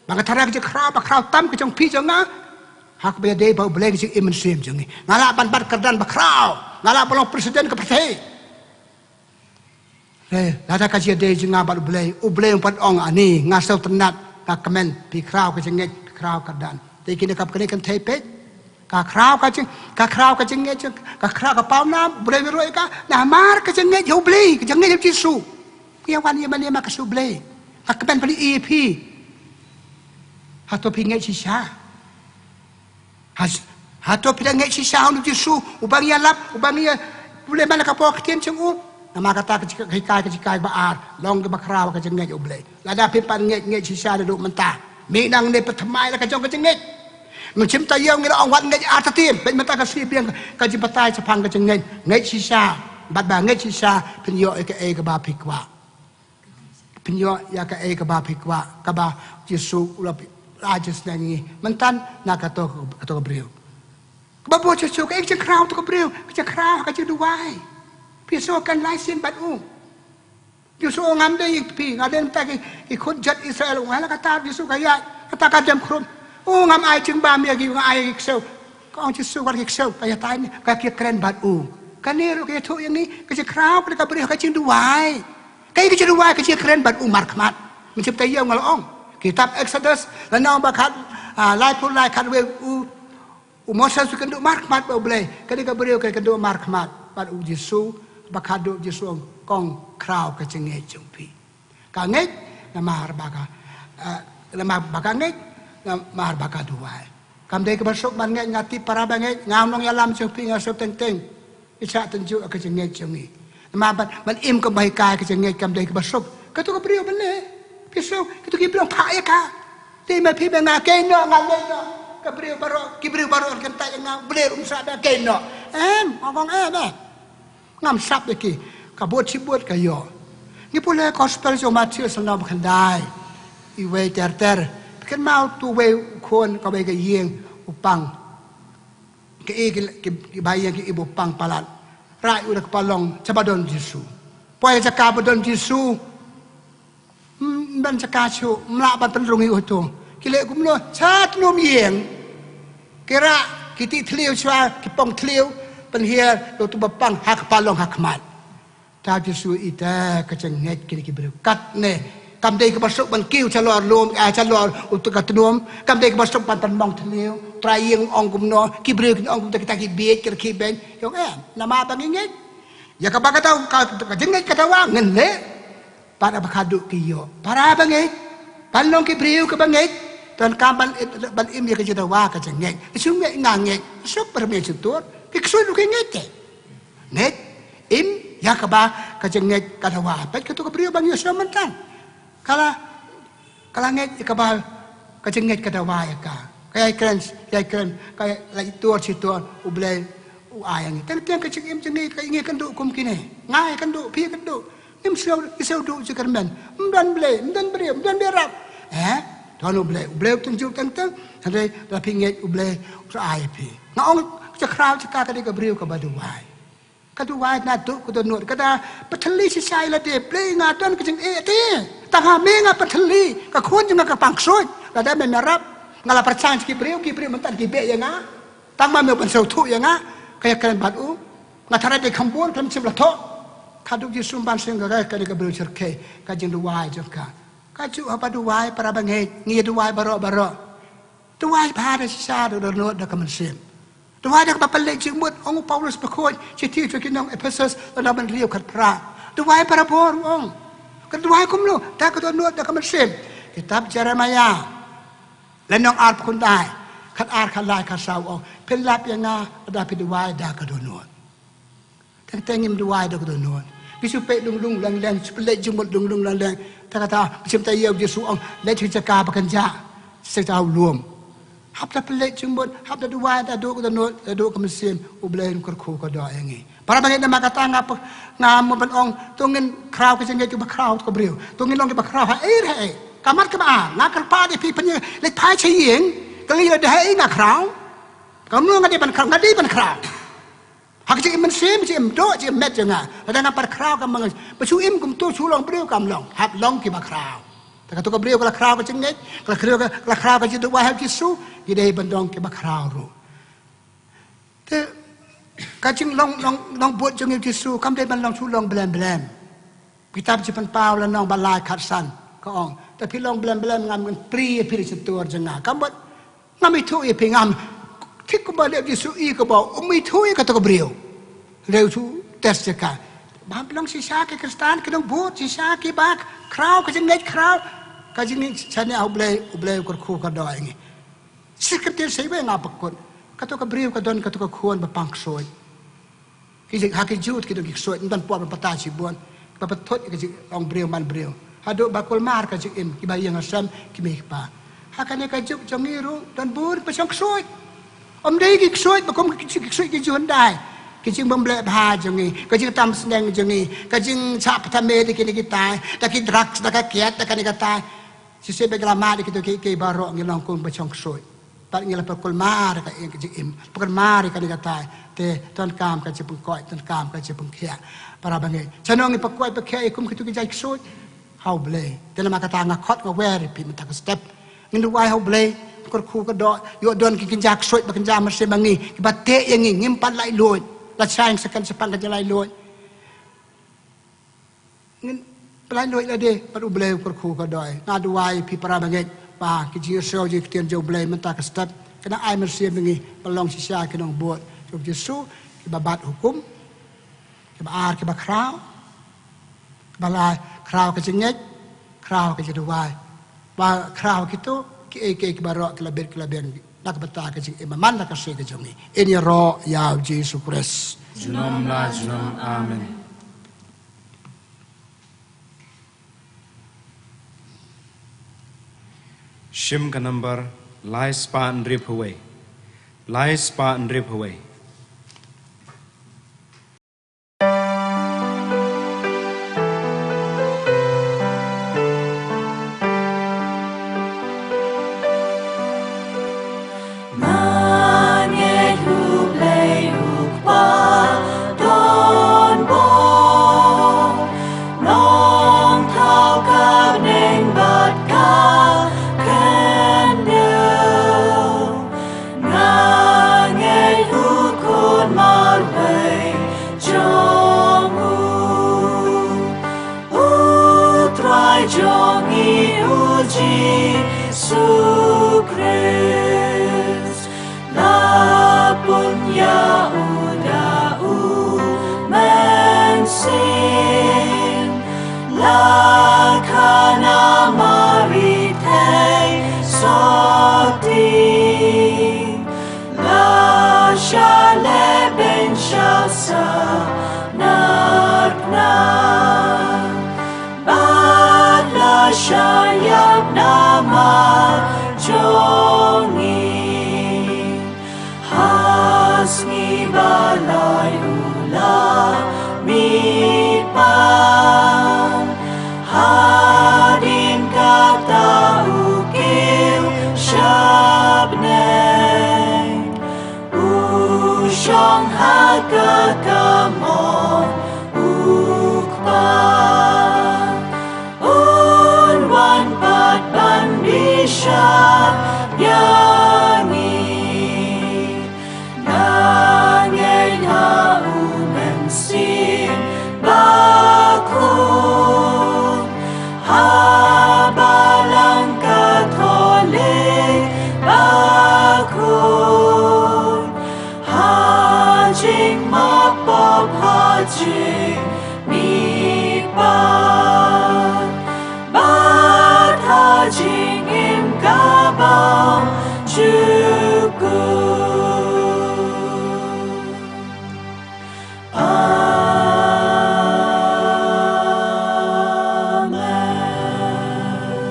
ba nga tharai ka jingkhraw ba khraw tam ka jong phi jong nga, ha kaba ïadei bad U Blei, ka jingim mynsiem jong ngi. Nga lah ban bat kyrdan ba khraw. Nga lah ban long president ka pyrthei. Re, lada ka jingïadei jong nga bad U Blei, U Blei um pat ong, ani, nga sngewtynnat, nga kmen. Phi khraw ka jingngeit, phi khraw kyrdan. Te kine ka, kane ka kynthei, peit. Ka khraw ka jing, ka khraw ka jingngeit, ka khraw ka pawnam, U Blei u ïaroh ïa ka, namar ka jingngeit ha U Blei, ka jingngeit ha U Jisu. Ïa wan ïa mane ma ka shu Blei. Ka kmen pali ïa phi. Hato phi ngeit shisha? Has-, hato phi da ngeit shisha ha u Jisu, uba ngi ïalap, uba ngi ïa, U Blei man la ka por ka ktien jong u. Namar kata ka jing, ka jinghikai, ka jinghikai ba ar, long kaba khraw ka jingngeit ha U Blei. Lada phim pat ngeit, ngeit shisha naduh mynta. Mih nangne, pynthymmai la ka jong ka jingngeit. Mynsiem taïew ngi la ong wat ngeit artatien. Peit mynta ka sngi biang ka jingbatai shaphang ka jingngeit. Ngeit shisha. Bad ba ngeit shisha phin ïoh ïa kaei kaba phi kwah. Phin ïoh ïa kaei kaba phi kwah. Kaba Jisu u la ai jingsneng ïa ngi. Mynta na kato, kato ka briew. Kaba bud Jisu kaei ka jingkhraw kato ka briew. Ka jingkhraw ka jingduwai. Phi sngew kren lai sien bad u. Jisu, ngam dei ïa phi, nga dei mynta ki, ki khun jait Israel, nga la kata Jisu ka ïaid, kata ka dem khrum. O ngam ai jingbam ïa ki, nga ai ïa ki ksew. Ka ong Jisu, wat ki ksew, ka ïatai ne, ka ïakren bad u. Kane ruh ka ïathuh ïa ngi, ka jingkhraw ka dei ka briew ka jingduwai. Kaei ka jingduwai, ka jingkren bad u markhmat. Mynsiem taïew nga la ong. Kitab Exodus, lynnong ba khat, ah, laiphew lai khatwei u U Moses u kynduh markhmat bad U Blei, ka dei ka briew ka kynduh markhmat bad U Jisu, ba khadduh U Jisu u ong, kong khraw ka jingngeit jong phi. Ka ngeit namar ba ka, eh, namar ba ka ngeit, namar ba ka duwai. Kam dei kaba suk ban ngeit, nga tip para bangeit, ngam long ïalam jong phi, nga suk teng teng. Ngi shah tynjuh ka jingngeit jong ngi. Namar ban, ban im kaba hikai ka jingngeit kam dei kaba suk. Kato ka briew ban leh. Phi suk, kato ki briew phah ïa ka. Te ma phi ba nga kynnoh, nga leh noh. Ka briew baroh, ki briew baroh kan ta ïa nga, U Blei um shah da kynnoh. Em, nga ong em, em. Ngam sap ïa ki. Ka bud shi bud ka ïoh. Ngi pule gospel jong Mathaios lynnong ba khyndai. Iwei ter ter. Phi kynmaw tu wei u khun kawei ka ïing u pang. Ki, ki, ki, ki ba ïeng ki i ba u pang palat. Rai u da kpa long, shaba don Jisu. Poi jaka ba don Jisu. Ym don jaka shuh, ym lah ban pynrung ïa uto. Ki leh kumno, sha tnum ïeng. Ki rah, ki tih thliew shuwa, ki pong thliew, pynhiar, ïa uto ba pang, ha kpa long ha khmat. Ta Jisu i te ka jingngeit kine ki briew. Katne, kam dei kaba suk ban kiew shalor lum, ah, shalor uto ka tnum, kam dei kaba suk ban pynmong thliew, trai ïing ong kumno, ki briew kin ong kumta kita ki bieit, ki rkhie beiñ, ïong em, namar ba ngi ngeit. Ïa kaba kata, ka, ka jingngeit ka dawa, ngin leh. Pat ba khadduh ki ïoh. Para bangeit, ban long ki briew kaba ngeit, donkam ban, ban im ïa ka jingdawa ka jingngeit. Shu ngeit nga ngeit, suk pyrmei shutur, ki ksuid ruh ki ngeit te. Ngeit, im, ïa kaba, ka jingngeit ka dawa. Peit kato ka briew ba ngi ïohsngew mynta. Ka la, ka la ngeit ïa kaba, ka jingngeit ka dawa ïa ka. Ka ïai kren, ïai kren, ka la ïai tur shi tur, U Blei, u ai ïa ngi. Teng teng ka jingim jong ngi, ka ngi kynduh kum kine. Nga ïa kynduh, phi ïa kynduh. Ngim sngew, ngi sngew duh jingkyrmen. Ym don Blei, ym don briew, ym don ba ïarap. Eh, don U Blei, U Blei u tynjuh teng teng. Hynrei lada phi ngeit U Blei u sa ai ïa phi. Nga ong, ka jingkhraw jong ka ka dei ka briew kaba duwai. Ka duwai naduh ka dohnud, ka da pynthylli shisha ïa lade, Blei nga don ka jingeh te. Tang ha me nga pynthylli, ka khun jong nga ka pang ksuid. Lada mem ïarap, nga la pyrshang sha ki briew, ki briew mynta ki beh ïa nga. Tang ma me u pynsngewthuh ïa nga, ka ïakren bad u. Nga tharai dei kham bun, khlem shym la thoh. Khadduh Jisu ban sngewkmen ka dei ka briew shyrkhei, ka jingduwai jong ka. Kajuh haba duwai para bangeit, ngi duwai baroh baroh. Duwai bha da shisha da dohnud da ka mynsiem. Duwai da kaba pynleit jingmut, ong u Paulus bakhuid, shithi sha ki nong Ephesus, lynnong hynriew khatphra. Duwai barabor ong. Ka duwai kumno, da ka dohnud da ka mynsiem. Kitab Jeremiah. Lynnong arphew khyndai, khatar khatlai khatsaw ong. Phin lap ïa nga, lada phi duwai da ka dohnud. Teng teng ngim duwai da ka dohnud. Ngi shu peit lung lung lang lang, shu pynleit jingmut lung lung lang lang. Ta kata, mynsiem taïew Jisu ong, leit sha jaka ba kynjah. Sha jaka u lum. Hap da pynleit jingmut, hap da duwai, da duh ka dohnud, da duh ka mynsiem, U Blei un kyrkhu kyrdoh ïa ngi. Para bangeit namar kata nga pa, nga mut ban ong, to ngin khraw ka jingngeit kiba khraw ka briew. To ngin long kiba khraw ha ei ha ei. Ka mat kaba ar, nga kyrpad ïa phi pynïeng, leit phai sha ïing, ka lei lada ha ei nga khraw. Kumno nga dei ban khraw, nga dei ban khraw. Ha ka jingim mynsiem, jingim doh, jingim met jong nga. Lada nga pat khraw ka mang, ba shu im kumto shu long briew kam long. Hap long kiba khraw. Te kato ka briew ka la khraw ka jingngeit, ka la khraw ka, ka la khraw ka jingduwai ha Jisu, ki dei ban long kiba khraw ruh. Te, ka jinglong, long, long bud jong u Jisu, kam dei ban long shu long blem blem. Kitab Jingpynpaw lynnong ba lai khatsan, ka ong. Te phi long blem blem ngam ngan prie phi da shatur jong nga. Ka mut, ngam ithuh ïa phi ngam. Thik kumba leh u Jisu i kumba, um ithuh ïa kato ka briew. Leh u Jisu test ïa ka. Ba long shisha ki Khristan, ki long bud shisha kiba khraw ka jingngeit khraw. Ka jingngeit shane ha U Blei, U Blei u kyrkhu kyrdoh ïa ngi. Shi kyntien sa iwei nga pynkut. Kato ka briew ka don kato ka khun ba pang ksuid. Ki jing, ha ki Jiw ki don ki ksuid, ym don por ban batai shibun. Ba pynthut ïa ka jingong briew man briew. Haduh ba kulmar ka jingim, kiba ïeng ha sem, ki mei ki pa. Ha kane ka juk jong ngi ruh don bun ba shong ksuid. Ym dei ki ksuid ba kum ki, ki ksuid ki ju hyndai. Ki jingbym leh bha jong ngi, ka jingtam sneng jong ngi, ka jingshah pyrthei da kine kitai, da ki drugs, da ka kiad, da kane katai. Shisha ba ngi la mad ïa kito kiei kiei baroh ngi long kum ba shong ksuid. Bad ngi la pyrkhat mar ka ïing ka jingim, pyrkhat mar kane katai. Te donkam ka jingpynkhuid, donkam ka jingpynkhiah. Para bangeit, shano ngi pyrkhat pyrkhiah ïa kum kito ki jait ksuid? Ha U Blei. Te namar kata nga khot nga wer ïa phi mynta ka step. Ngin duwai ha U Blei, kyrkhu kyrdoh, ïoh don ki kynja ksuid ba kynja mynsiem ma ngi, kiba teh ïa ngi, ngim pat laitluid. Lashai sa kan shaphang ka jinglaitluid. Ngin pynlaitluid lade bad U Blei u kyrkhu kyrdoh. Nga duwai ïa phi para bangeit ba ki jingïasyllok jong ki ktien jong U Blei mynta ka step kin ai mynsiem ïa ngi ban long shisha ki nongbud jong U Jisu, kiba bat hukum, kiba ar kiba khraw, kiba lai khraw ka jingngeit, khraw ka jingduwai, ba khraw kito kiei kiei kiba baroh ki la bit ki la biang na ka bynta ka jingim man la ka sngi ka jong ngi. Ngin ïaroh ïa U Jisu Khrist. Junom la junom. Amen. Shim ka number lai spah hynriewphew wei. Lai spah hynriewphew wei. Nga ngeit U Blei U Kpa don bor, Nongthaw ka bneng bad ka khyndew. Nga ngeit U Khun marwei jong U, U Trai jong ngi U Jisu Khrist. La pun ïa U da U Mynsiem, la khana Mari thei sotti, la shah lehbeiñ sha sa na kna, bad la shah ïap namar jong ngi. Ha sngi ba lai U la mih pat, hadien kata U kiew sha bneng. U shong ha ka kamon U Kpa, Un wan pat ban bishar ïa ngi. Nga ngeit ha U Mynsiem Bakhuid, ha Balang Katholik Bakhuid, ha jingmap pop, ha jingmihpat, bad ha jingim ka bymjukut. Amen.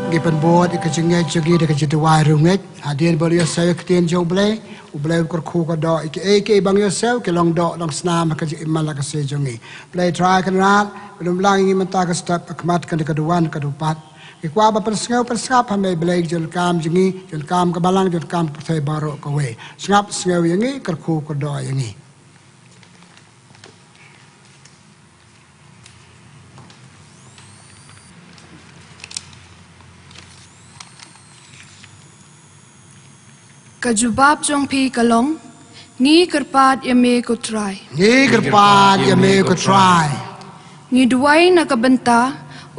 Ngi pynbud ïa ka jingngeit jong ngi da ka jingduwai riewngeit. Hadien ba ngi ïohsngew ïa ka ktien jong U Blei, U Blei un kyrkhu kyrdoh ïa kiei kiei ba ngi ïohsngew, ki long doh long snam ha ka jingim man la ka sngi jong ngi. Blei Trai Kynrad, lum lang ïa ngi mynta ka step, ha khmat kane ka duwan ka dupat. Ngi kwah ban pynsngew pynsngap ha Me Blei ki jingdonkam jong ngi, jingdonkam ka Balang, jingdonkam ka pyrthei baroh kawei. Sngap sngew ïa ngi, kyrkhu kyrdoh ïa ngi. Ka jubab jong phi ka long, ngi kyrpad ïa Me ko Trai. Ngi kyrpad ïa Me ko Trai. Ngi duwai na ka bynta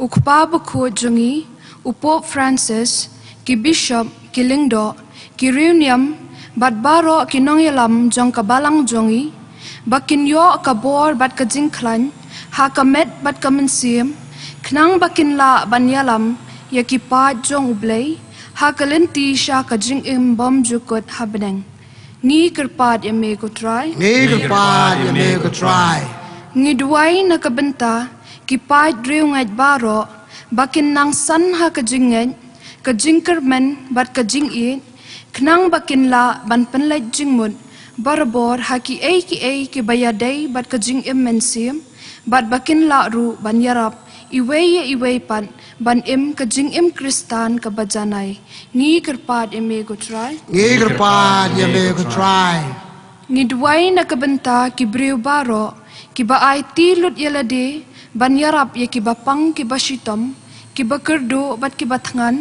U Kpa Bakhuid jong ngi, U Pope Francis, ki bishop, ki lyngdoh, ki riewniam, bad baroh ki nongïalam jong ka Balang jong ngi, ba kin ïoh ka bor bad ka jingkhlaiñ ha ka met bad ka mynsiem, khnang ba kin lah ban ïalam ïa ki paid jong U Blei ha ka lynti sha ka jingim bymjukut ha bneng. Ngi kyrpad ïa Me ko Trai. Ngi kyrpad ïa Me ko Trai. Ngi duwai na ka bynta ki paid riewngeit baroh, ba kin nang san ha ka jingngeit, ka jingkyrmen bad ka jingïeit, khnang ba kin lah ban pynleit jingmut barabor ha kiei kiei kiba ïadei bad ka jingim mynsiem, bad ba kin lah ruh ban ïarap iwei ïa iwei pat ban im ka jingim Khristan kaba janai. Ngi kyrpad ïa me ko Trai. Ngi kyrpad ïa me ko Trai. Ngi duwai na ka bynta ki briew baroh kiba aiti lut ïa lade ban ïarap ïa kiba pang kiba shitom, kiba kyrduh bad kiba thngan,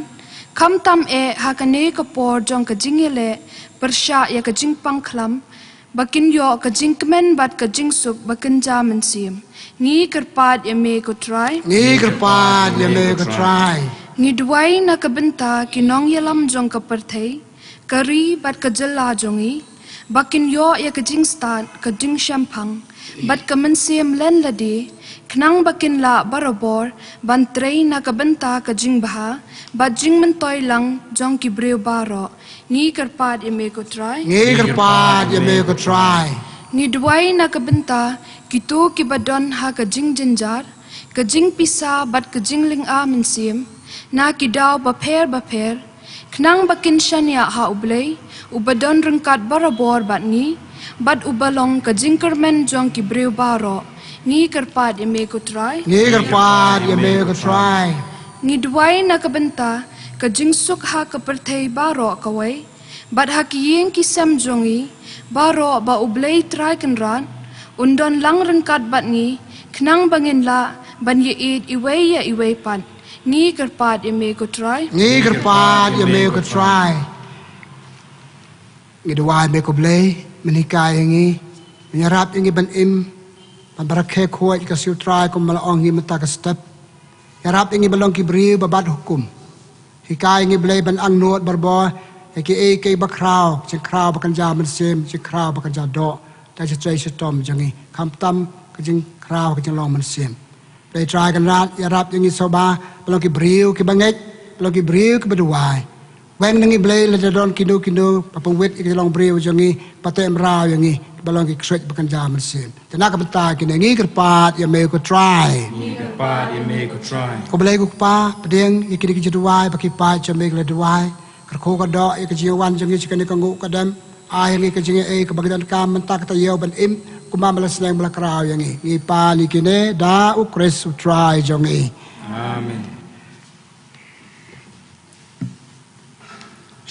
khamtam eh ha kane ka por jong ka jingïaleh pyrshah ïa ka jingpang khlam, ba kin ïoh ka jingkmen bad ka jingsuk ba kynja mynsiem. Ngi kyrpad ïa me ko Trai. Ngi kyrpad ïa me ko Trai. Ngi duwai na ka bynta ki nongïalam jong ka pyrthei, ka ri bad ka jylla jong ngi, ba kin ïoh ïa ka jingstad, ka jingshemphang bad ka mynsiem len lade, khnang ba kin lah barabor ban trei na ka bynta ka jingbha bad jingmyntoi lang jong ki briew baroh. Ngi kyrpad ïa me ko Trai. Ngi kyrpad ïa me ko Trai. Ngi duwai na ka bynta kito kiba don ha ka jingjynjar, ka jingpisa bad ka jinglynga mynsiem na ki daw bapher bapher, khnang ba kin shaniah ha U Blei uba don ryngkat barabor bad ngi, bad uba long ka jingkyrmen jong ki briew baroh. Ngi kyrpad ïa me ko Trai. Ngi kyrpad ïa me ko Trai. Ngi duwai na ka bynta ka jingsuk ha ka pyrthei baroh kawei, bad ha ki ïing ki sem jong ngi baroh, ba U Blei Trai Kynrad un don lang ryngkat bad ngi, khnang ba ngin lah ban ïaieit iwei ïa iwei pat. Ngi kyrpad ïa me ko Trai. Ngi kyrpad ïa me ko Trai. Ngi duwai me ko Blei, men hikai ïa ngi, men ïarap ïa ngi ban im, ban barakhe khuid ka siew Trai kum ba la ong ngi mynta ka step. Ïarap ïa ngi ban long ki briew ba bat hukum. Hikai ïa ngi Blei ban angnud barabor ïa kiei kiei ba khraw, jingkhraw ba kynja mynsiem, jingkhraw ba kynja doh, da ka jingtrei shitom jong ngi, khamtam ka jingkhraw ka jinglong mynsiem. Blei Trai Kynrad, ïarap ïa ngi shuwa ba long ki briew kiba ngeit, ba long ki briew kiba duwai. Weng na ngi Blei lada don kino kino ba pynwit ïa ka jinglong briew jong ngi, ba teh mraw ïa ngi, ba long ki ksuid ba kynja mynsiem. Te na ka bynta kine ngi kyrpad ïa me ko Trai. Ngi kyrpad ïa me ko Trai. Ko Blei ko Kpa, pdiang ïa kine ki jingduwai ba ki paid jong me ki la duwai. Kyrkhu ka doh ïa ka jingwan jong ngi sha kane ka nguh ka dem. Ai ïa ngi ka jingaiei kaba ngi donkam mynta ka taïew ban im, kumba me la sneng me la khraw ïa ngi. Ngi pan ïa kine da U Khrist U Trai jong ngi. Amen.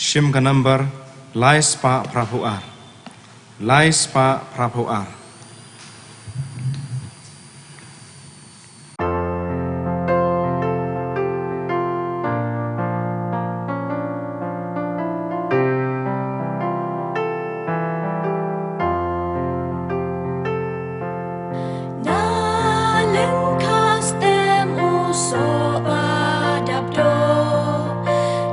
Shim ka nambar lai spah phra phew ar. Lai spah phra phew ar. Na lyngkha stem u soh ba dap doh,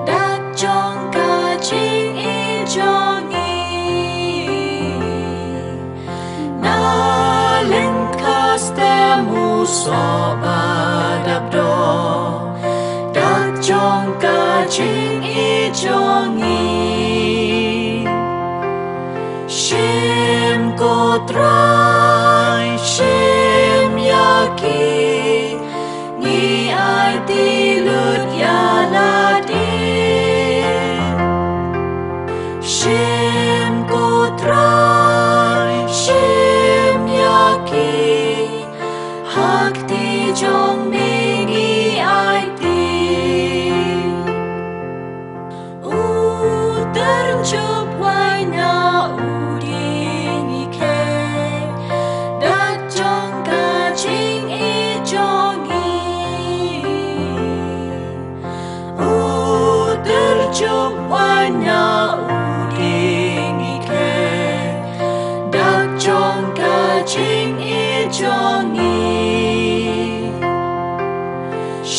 dak jong ka jingïeit jong ngi. Na lyngkha stem u soh ba dap doh, dak jong ka jingïeit jong ngi. Shim ko Trai, shim ïa ki, ngi aiti lut ïa lade. Shim ko Trai, shim ïa ki, ha kti jong me ngi aiti. U tyrjup wai na u dieng i kheiñ, dak jong ka jingïeit jong ngi. U tyrjup wai na u dieng i kheiñ, dak jong ka jingïeit jong ngi.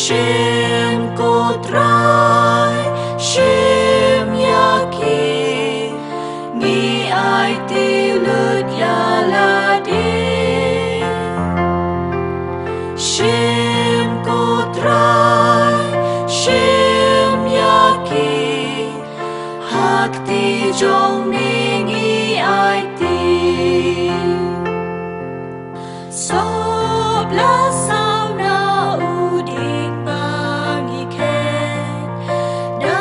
Shim ko Trai, shim ïa ki, ngi aiti lut ïa lade. Shim ko Trai, shim ïa ki, ha kti jong me ngi aiti. Soh ba la saw na u dieng ba ngi kheiñ, da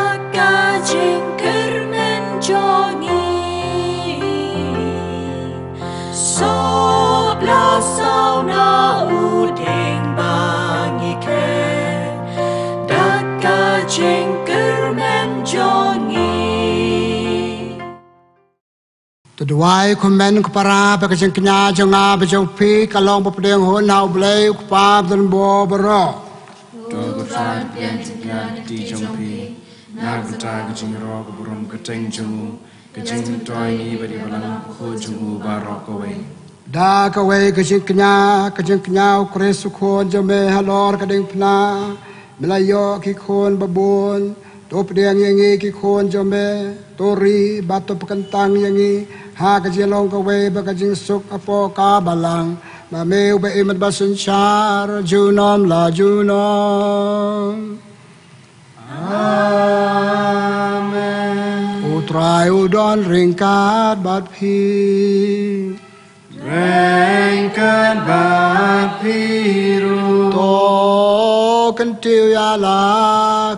Duwai kumne ko para, ba ka jingkñia jong nga bad jong phi ka long ba pdiang hun ha U Blei U Kpa ba donbor baroh. To ko Trai, pdiang jingkñia na ka kti jong phi, na ka bynta ka jingïaroh ka burom kyrteng jong u, ka jingmyntoi ngi bad ïa balang bakhuid jong u baroh kawei. Da kawei ka jingkñia, ka jingkñia U Khrist U Khun jong me halor ka diengphna, me la ïoh ki khun babun. To pdiang ïa ngi ki khun jong me, to ri bad to pynkyntang ïa ngi ha ka jinglong kawei bad ka jingsuk hapoh ka balang, ma me uba im bad ba synshar junom la junom. Amen. U Trai u don ryngkat bad phi. Ryngkat bad phi ruh. To kyntiew ïa la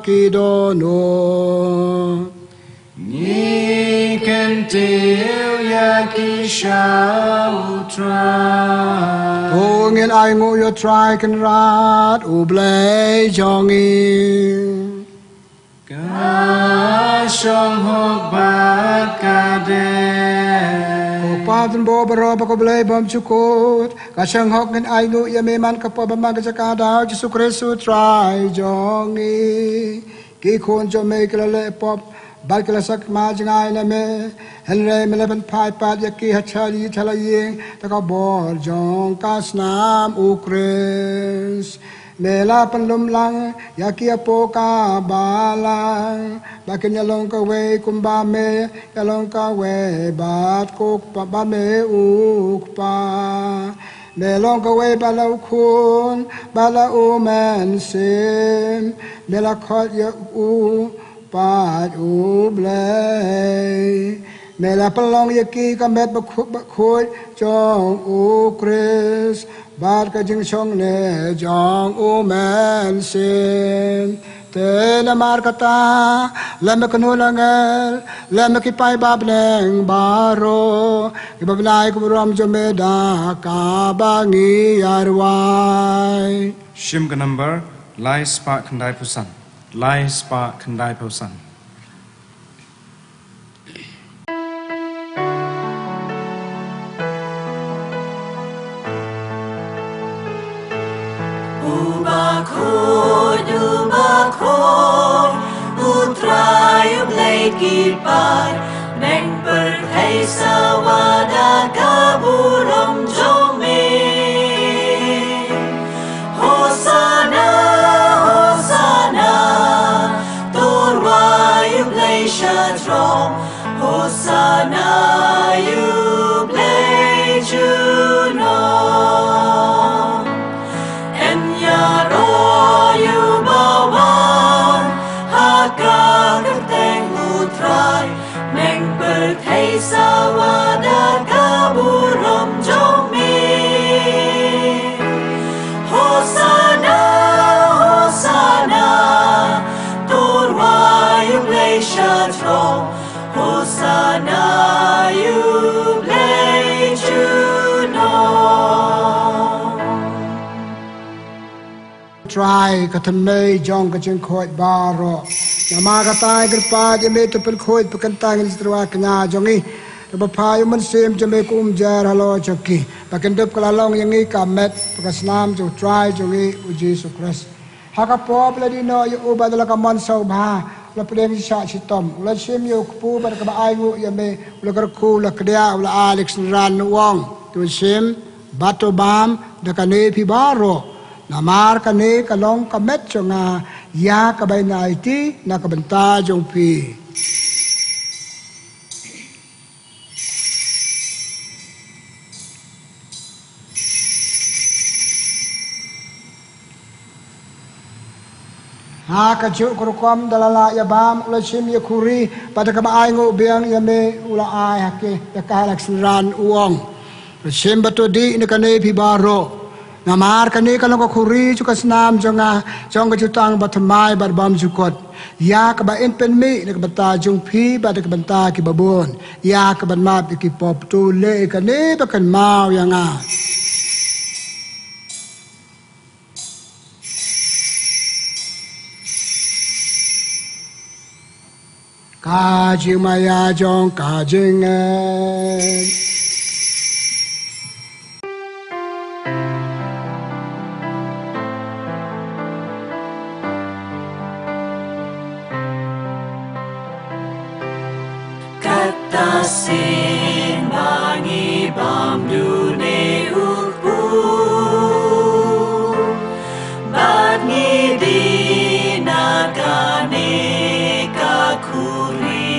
ki dohnud. Ngi kyntiew ïa ki sha U Trai. To ngin ainguh ïa U Trai Kynrad U Blei jong ngi. Ka shong hok bad ka dei. Ko Pa ba donbor baroh bad ko Blei bymjukut, ka shong hok ngin ainguh ïa me man ka por bad man ka jaka da U Jisu Khrist U Trai jong ngi. Ki khun jong me ki la leh pop bad ki la sakma jngai na me. Hynrei me la pynphai pat ïa ki ha shalor shalor ïing da ka bor jong ka snam U Khrist. Me la pynlum lang ïa ki hapoh ka balang, ba kin ïalong kawei kumba me ïalong kawei bad ko Kpa, bad me U Kpa. Me long kawei bad la U Khun bad la U Mynsiem. Me la khot ïa u pat U Blei. Me la pynlong ïa ki ka met bakhu-, bakhuid jong U Khrist bad ka jingshongneh jong U Mynsiem. Te namar kata, lem bad kynhun angel, lem bad ki paidbah bneng baroh, ngi ba bnai ka burom jong me da kaba ngi ïa rwai. Shim ka number lai spah khyndai phew san. Lai spah khyndai phew san. U bakhuid, u bakhuid, U Trai U Blei ki paid, bad pyrthei sawa da ka burom jong me. Hosana, Hosana, to rwai ïa U Blei sha throne. Hosana ïa U Blei junom. Yn ïaroh ïa uba wan ha ka kyrteng U Trai, bad pyrthei sawa da ka burom jong me. Hosana, Hosana, to rwai ïa U Blei sha throne. Hosana ïa U Blei junom. Trai ka thymmei jong ka jingkhuid baroh. Namar kata ngi kyrpad ïa me, to pynkhuid pynkyntang ïa ki jingrwai kñia jong ngi. To pynphai ïa U Mynsiem jong me kum u umjer halor jong ki, ba kin dup ka la long ïa ngi ka met bad ka snam jong U Trai jong ngi U Jisu Khrist. Ha ka por ba la dih noh ïa u bad la ka mon sngewbha, u la pdiang shisha shitom, u la shim ïa u kpu bad kaba ainguh ïa me, u la kyrkhu, u la kdiah, u la ai la ki synran, u ong, to shim bad to bam da kane phi baroh. Namar kane ka long ka met jong nga, ïa kaba yn aiti na ka bynta jong phi. Ha kajuh ka rukom da la lah ïa bam, u la shim ïa u khuri, bad da kaba ainguh biang ïa me, u la ai ha ki, da ka ai la ki synran, u ong, to shim bad to dih na kane phi baroh. Namar kane ka long ka khuri jong ka snam jong nga, jong ka jutang bathymmai bad bymjukut, ïa kaba yn pynmih na ka bynta jong phi bad na ka bynta kiba bun, ïa kaban map ïa ki pop. To leh ïa kane ba kynmaw ïa nga. Ka jingmaïa jong ka jingngeit. Kata sien ba ngi bam dune u kpu, bad ngi die na kane ka khuri.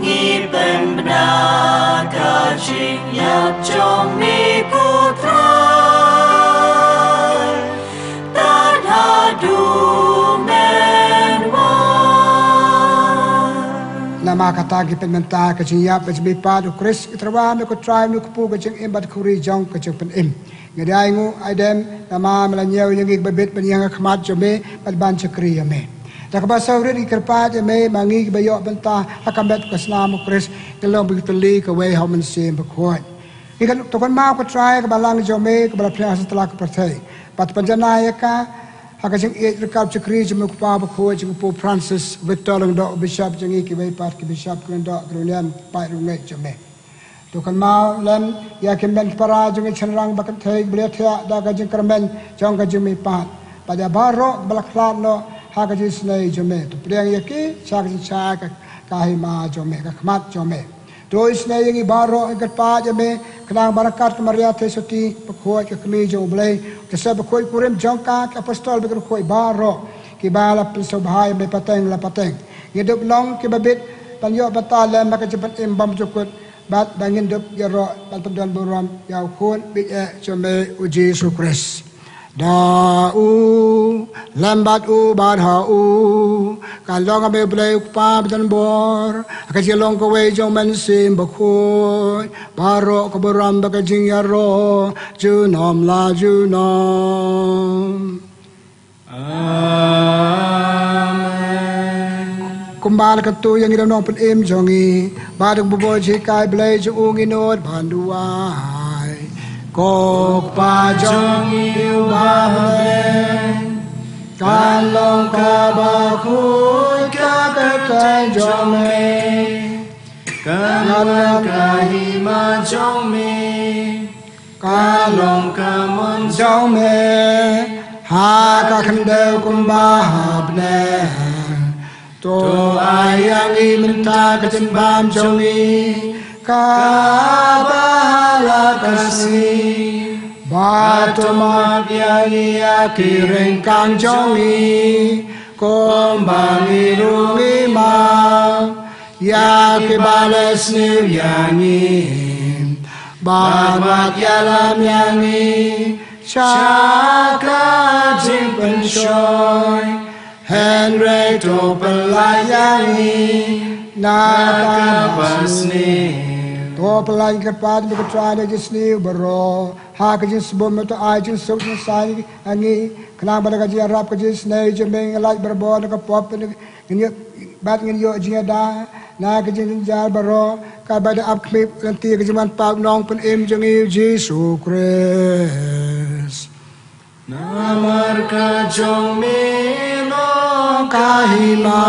Ngi pynbna ka jingïap jong me ko Trai, tad haduh men wan. Namar kata ngi pynmynta ka jingïap ba jong me pat u Khrist, ngi tyrwa me ko Trai, me kpu ka jingim bad khuri jong ka jingpynim. Ngi dei ainguh aidem namar me la ñiew ïa ngi kiba bit ban ïeng ha khmat jong me bad ban shakri ïa me. Da kaba saw rit ngi kyrpad ïa me ba ngi kiba ïoh bynta ha ka met ka snam u Khrist, ngin long ba ngi tylli kawei ha u Mynsiem Bakhuid. Ngi kan, to kynmaw ko Trai ka balang jong me kaba la pynïaid ha satlak ka pyrthei, bad pynjanai ïa ka ha ka jingïeit ryngkat shakri jong me u Kpa Bakhuid, jong u Pope Francis, Victor Lyngdoh u Bishop, jong ngi kiwei pat ki Bishop, ki Lyngdoh, ki Runion, paid riewngeit jong me. To kynmaw lem ïa ki hynmen ki para jong ngi shynrang ba kynthei ba la thiah da ka jingkyrmen jong ka jingmihpat, bad ïa baroh kiba la khlad noh ha ka jingisynei jong me. To pdiang ïa ki sha ka jingshai ka, ka hima jong me, ka khmat jong me. To isynei ïa ngi baroh, ngi kyrpad ïa me, khnang ba ryngkat ka Maria Theisotti bakhuid, ka Kmie jong U Blei, u Joseph bakhuid, u kurim jong ka, ki apostol bad ki riewkhuid baroh kiba la pynsngewbha ïa me pateng la pateng, ngin dup long kiba bit ban ïoh bynta lem ha ka jingpynim bymjukut, bad ba ngin dup ïaroh ban pyndonburom ïa u Khun baieit jong me u Jisu Khrist. Da u, lem bad u, bad ha u, kan long ha me U Blei U Kpa badonbor, ha ka jinglong kawei jong u Mynsiem Bakhuid, baroh ka burom bad ka jingïaroh junom la junom. Amen. Kumba la kyntu ïa ngi da u Nongpynim jong ngi, bad da ka buboh jinghikai blei jong u, ngin nud ban duwai. Ko Kpa jong ngi uba ha bneng, kan long kaba khuid ka kyrteng jong me, kan wan ka hima jong me, kan long ka mon jong me ha ka khyndew kumba ha bneng. To ai ïa ngi mynta ka jingbam jong ngi kaba ha la ka sngi, bad to map ïa ngi ïa ki ryngkang jong ngi, kumba ngi ruh ngi map ïa kiba la sniew ïa ngi, bad wat ïalam ïa ngi sha ka jingpynshoi, hynrei to pyllait ïa ngi na kaba sniew. To pyllait, ngi kyrpad, me ko Trai, na ka jingsniew baroh, ha ka jingsbun me to ai jingsuk jingsaiñ ha ngi, khnang ba da ka jingïarap ka jingisynei jong me ngin lait barabor na ka pop, ngin ïoh, bad ngin ïoh jingïada na ka jingjynjar baroh, katba da ap khmih lynti ka jingwan pat u Nongpynim jong ngi u Jisu Khrist. Namar ka jong me long ka hima,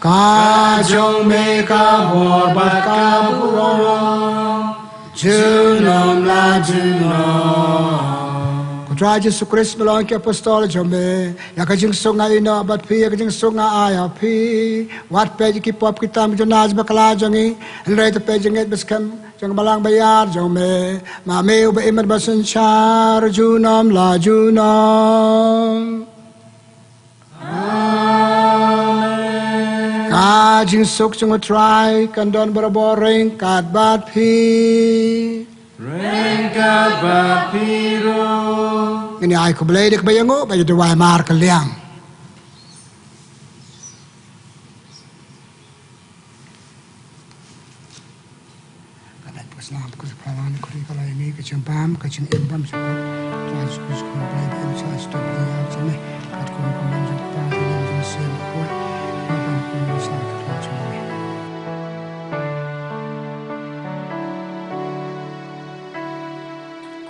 ka jong me ka bor bad ka burom junom la junom. Ko Trai Jisu Khrist, me la ong ïa ki apostol jong me, ïa ka jingsuk nga ai noh bad phi, ïa ka jingsuk nga ai ha phi. Wat peit ïa ki pop ki tam ki jong nga, bakla jong ngi, hynrei to peit ïa ka jingngeit ba skhem jong ka Balang Baïar jong me. Ma me uba im bad ba synshar junom la junom. Amen. Ka jingsuk jong u Trai kan don barabor ryngkat bad phi. Ryngkat bad phi ruh. Ngin ïa ai khublei da kaba ïanguh, bad ïa duwai markylliang. Ka dei ka snam ka jingpynlong ïa ngi, ka jingbam, ka jingim bymjukut. Trai Jisu Khrist, Kynrad ba im, sa sdang ïa jong me. Katkum ka mon jong ka Kpa, jong ka Mynsiem Bakhuid, ba bun kum ka sa ka jong me.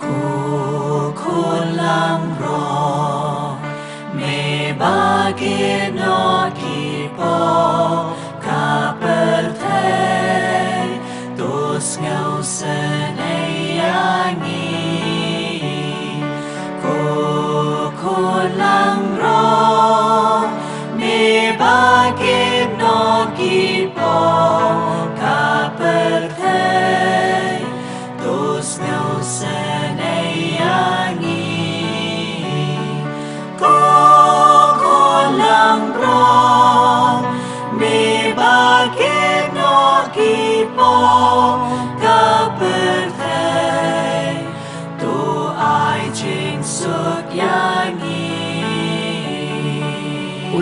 Ko Khun langbrot, me ba kit noh ki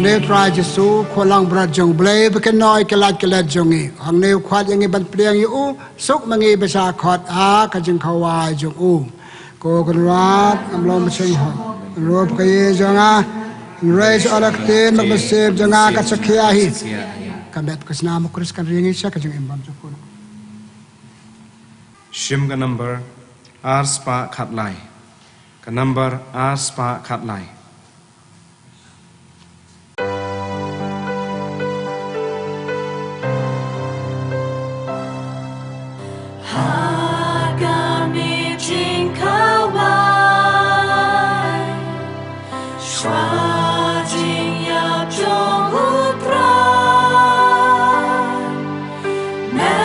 Hangne U Trai Jisu, khun langbrot jong U Blei, ba kin noh ïa ki lait ki let jong ngi. Hangne u khot ïa ngi ban pdiang ïa u, suk ma ngi ba shah khot ha ka jingkhawai jong u. Ko Kynrad, ngam long ba sngewhun. Ruh ka ïing jong nga, hynrei sha ka ktien bad ka mynsiem jong nga kan sa khia hi. Ka met ka snam U Khrist kan ring ïa sha ka jingim bymjukut. Shim ka number ar spah khatlai. Ka number ar spah khatlai. Ha ka meeting khawai, shuwa jingïap jong U Trai, me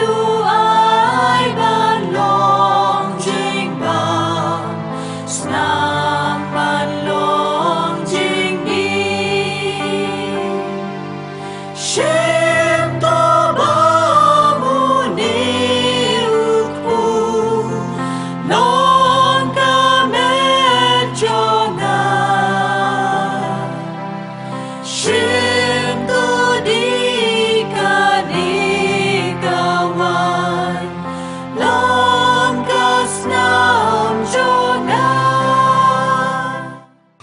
u ai ban long jingbam, snam ban long jingmih. Shim to ba une u kpu long ka met jong nga. Shim to dei kane ka waiñ long ka snam jong nga.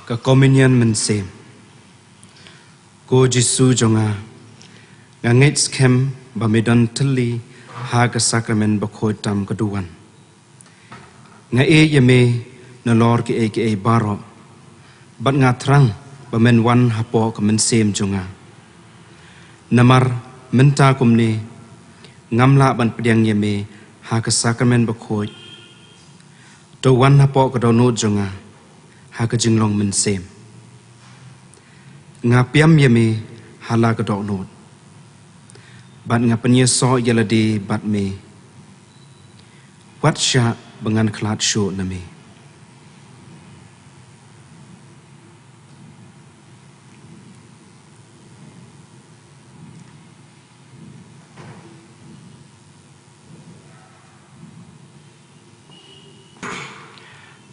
Ka Communion mynsiem. Ko Jisu jong nga, nga ngeit skhem ba me don thylli ha ka sakramen bakhuid tam ka duwan. Nga ïeit ïa me nalor kiei kiei baroh, bad nga thrang ba men wan hapoh ka mynsiem jong nga. Namar mynta kumne, ngam lah ban pdiang ïa me ha ka sakramen bakhuid. To wan hapoh ka dohnud jong nga ha ka jinglong mynsiem. Nga pdiang ïa me ha la ka dohnud, bad nga pynïasoh ïa lade bad me. Wat shah ba ngan khlad shuh na me.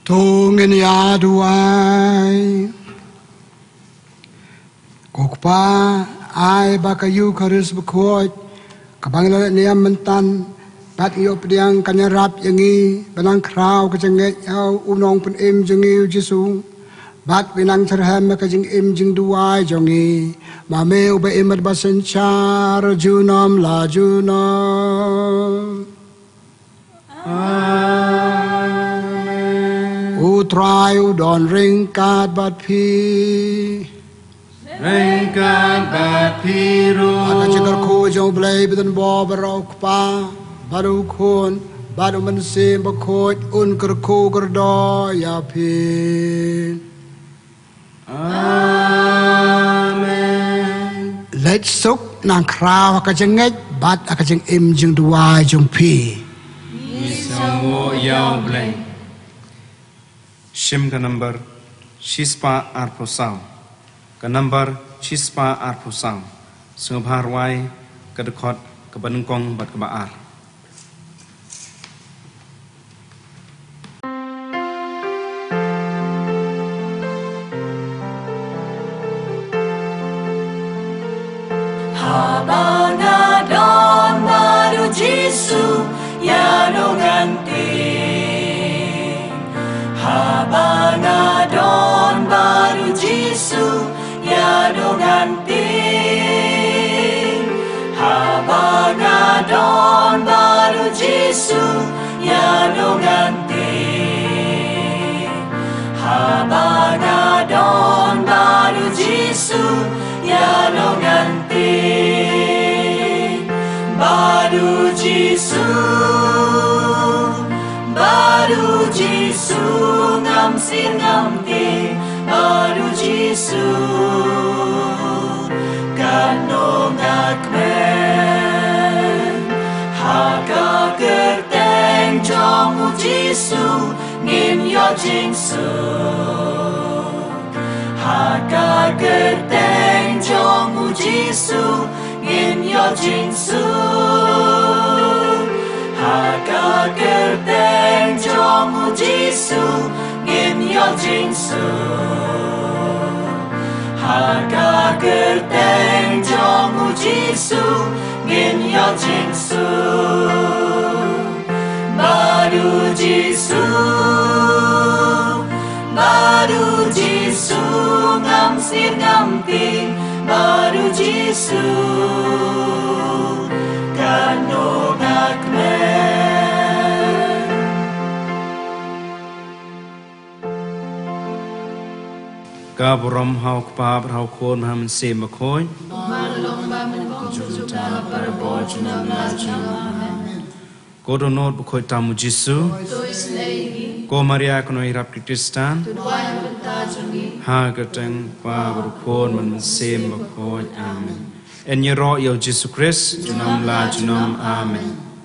To ngin ïa duwai. Ko Kpa, ai ba ka Eukharist bakhuid, kaba ngi la leh niam mynta, bad ngi ïoh pdiang kan ïarap ïa ngi ban nang khraw ka jingngeit ïa u Nongpynim jong ngi U Jisu, bad ban nang tyrhem ïa ka jingim jingduwai jong ngi. Ma me uba im bad ba synshar junom la junom. Amen. U Trai u don ryngkat bad phi. Ryngkat bad phi ruh. Bad ka jingkyrkhu jong U Blei ba don bor baroh, U Kpa, bad U Khun, bad U Mynsiem Bakhuid, un kyrkhu kyrdoh ïa phi. Amen. Leit suk, nang khraw ha ka jingngeit bad ha ka jingim jingduwai jong phi. Ngi sngewbha ïa U Blei. Shim ka number shispah arphew saw. Ka number shispah arphew saw. Sngewbha rwai ka dkhot kaba nyngkong bad kaba ar. Haba nga don bad U Jisu ïa nongkynting. Haba nga don bad U Jisu ïa nongkynting. Haba nga don bad U Jisu ïa nongkynting. Haba nga don bad U Jisu ïa nongkynting. Bad U Jisu, bad U Jisu ngam sir ngam tieng, bad U Jisu katno nga kmen. Ha ka kyrteng jong U Jisu ngin ïoh jingsuk. Ha ka kyrteng jong U Jisu ngin ïoh jingsuk. Ha ka kyrteng jong U Jisu ngin ïoh jingsuk. Ha Ka kyrteng jong u Jisu ngin ïoh jingsuk. Bad u Jisu, bad u Jisu ngam sngewthuh ngam tieng. Bad u Jisu katno nga kmen. Ka burom ha u Kpa bad ha u Khun bad ha u Mynsiem Bakhuid. Bad long ba mynnyngkong, junom la junom. Amen. Ko dohnud bakhuid tam u Jisu. Ko Maria kynnoh ïarap ki Khristan. Ha ka kyrteng u Kpa bad u Khun bad u Mynsiem Bakhuid. Amen. Yn ïaroh ïa u Jisu Khrist, junom la junom. Amen.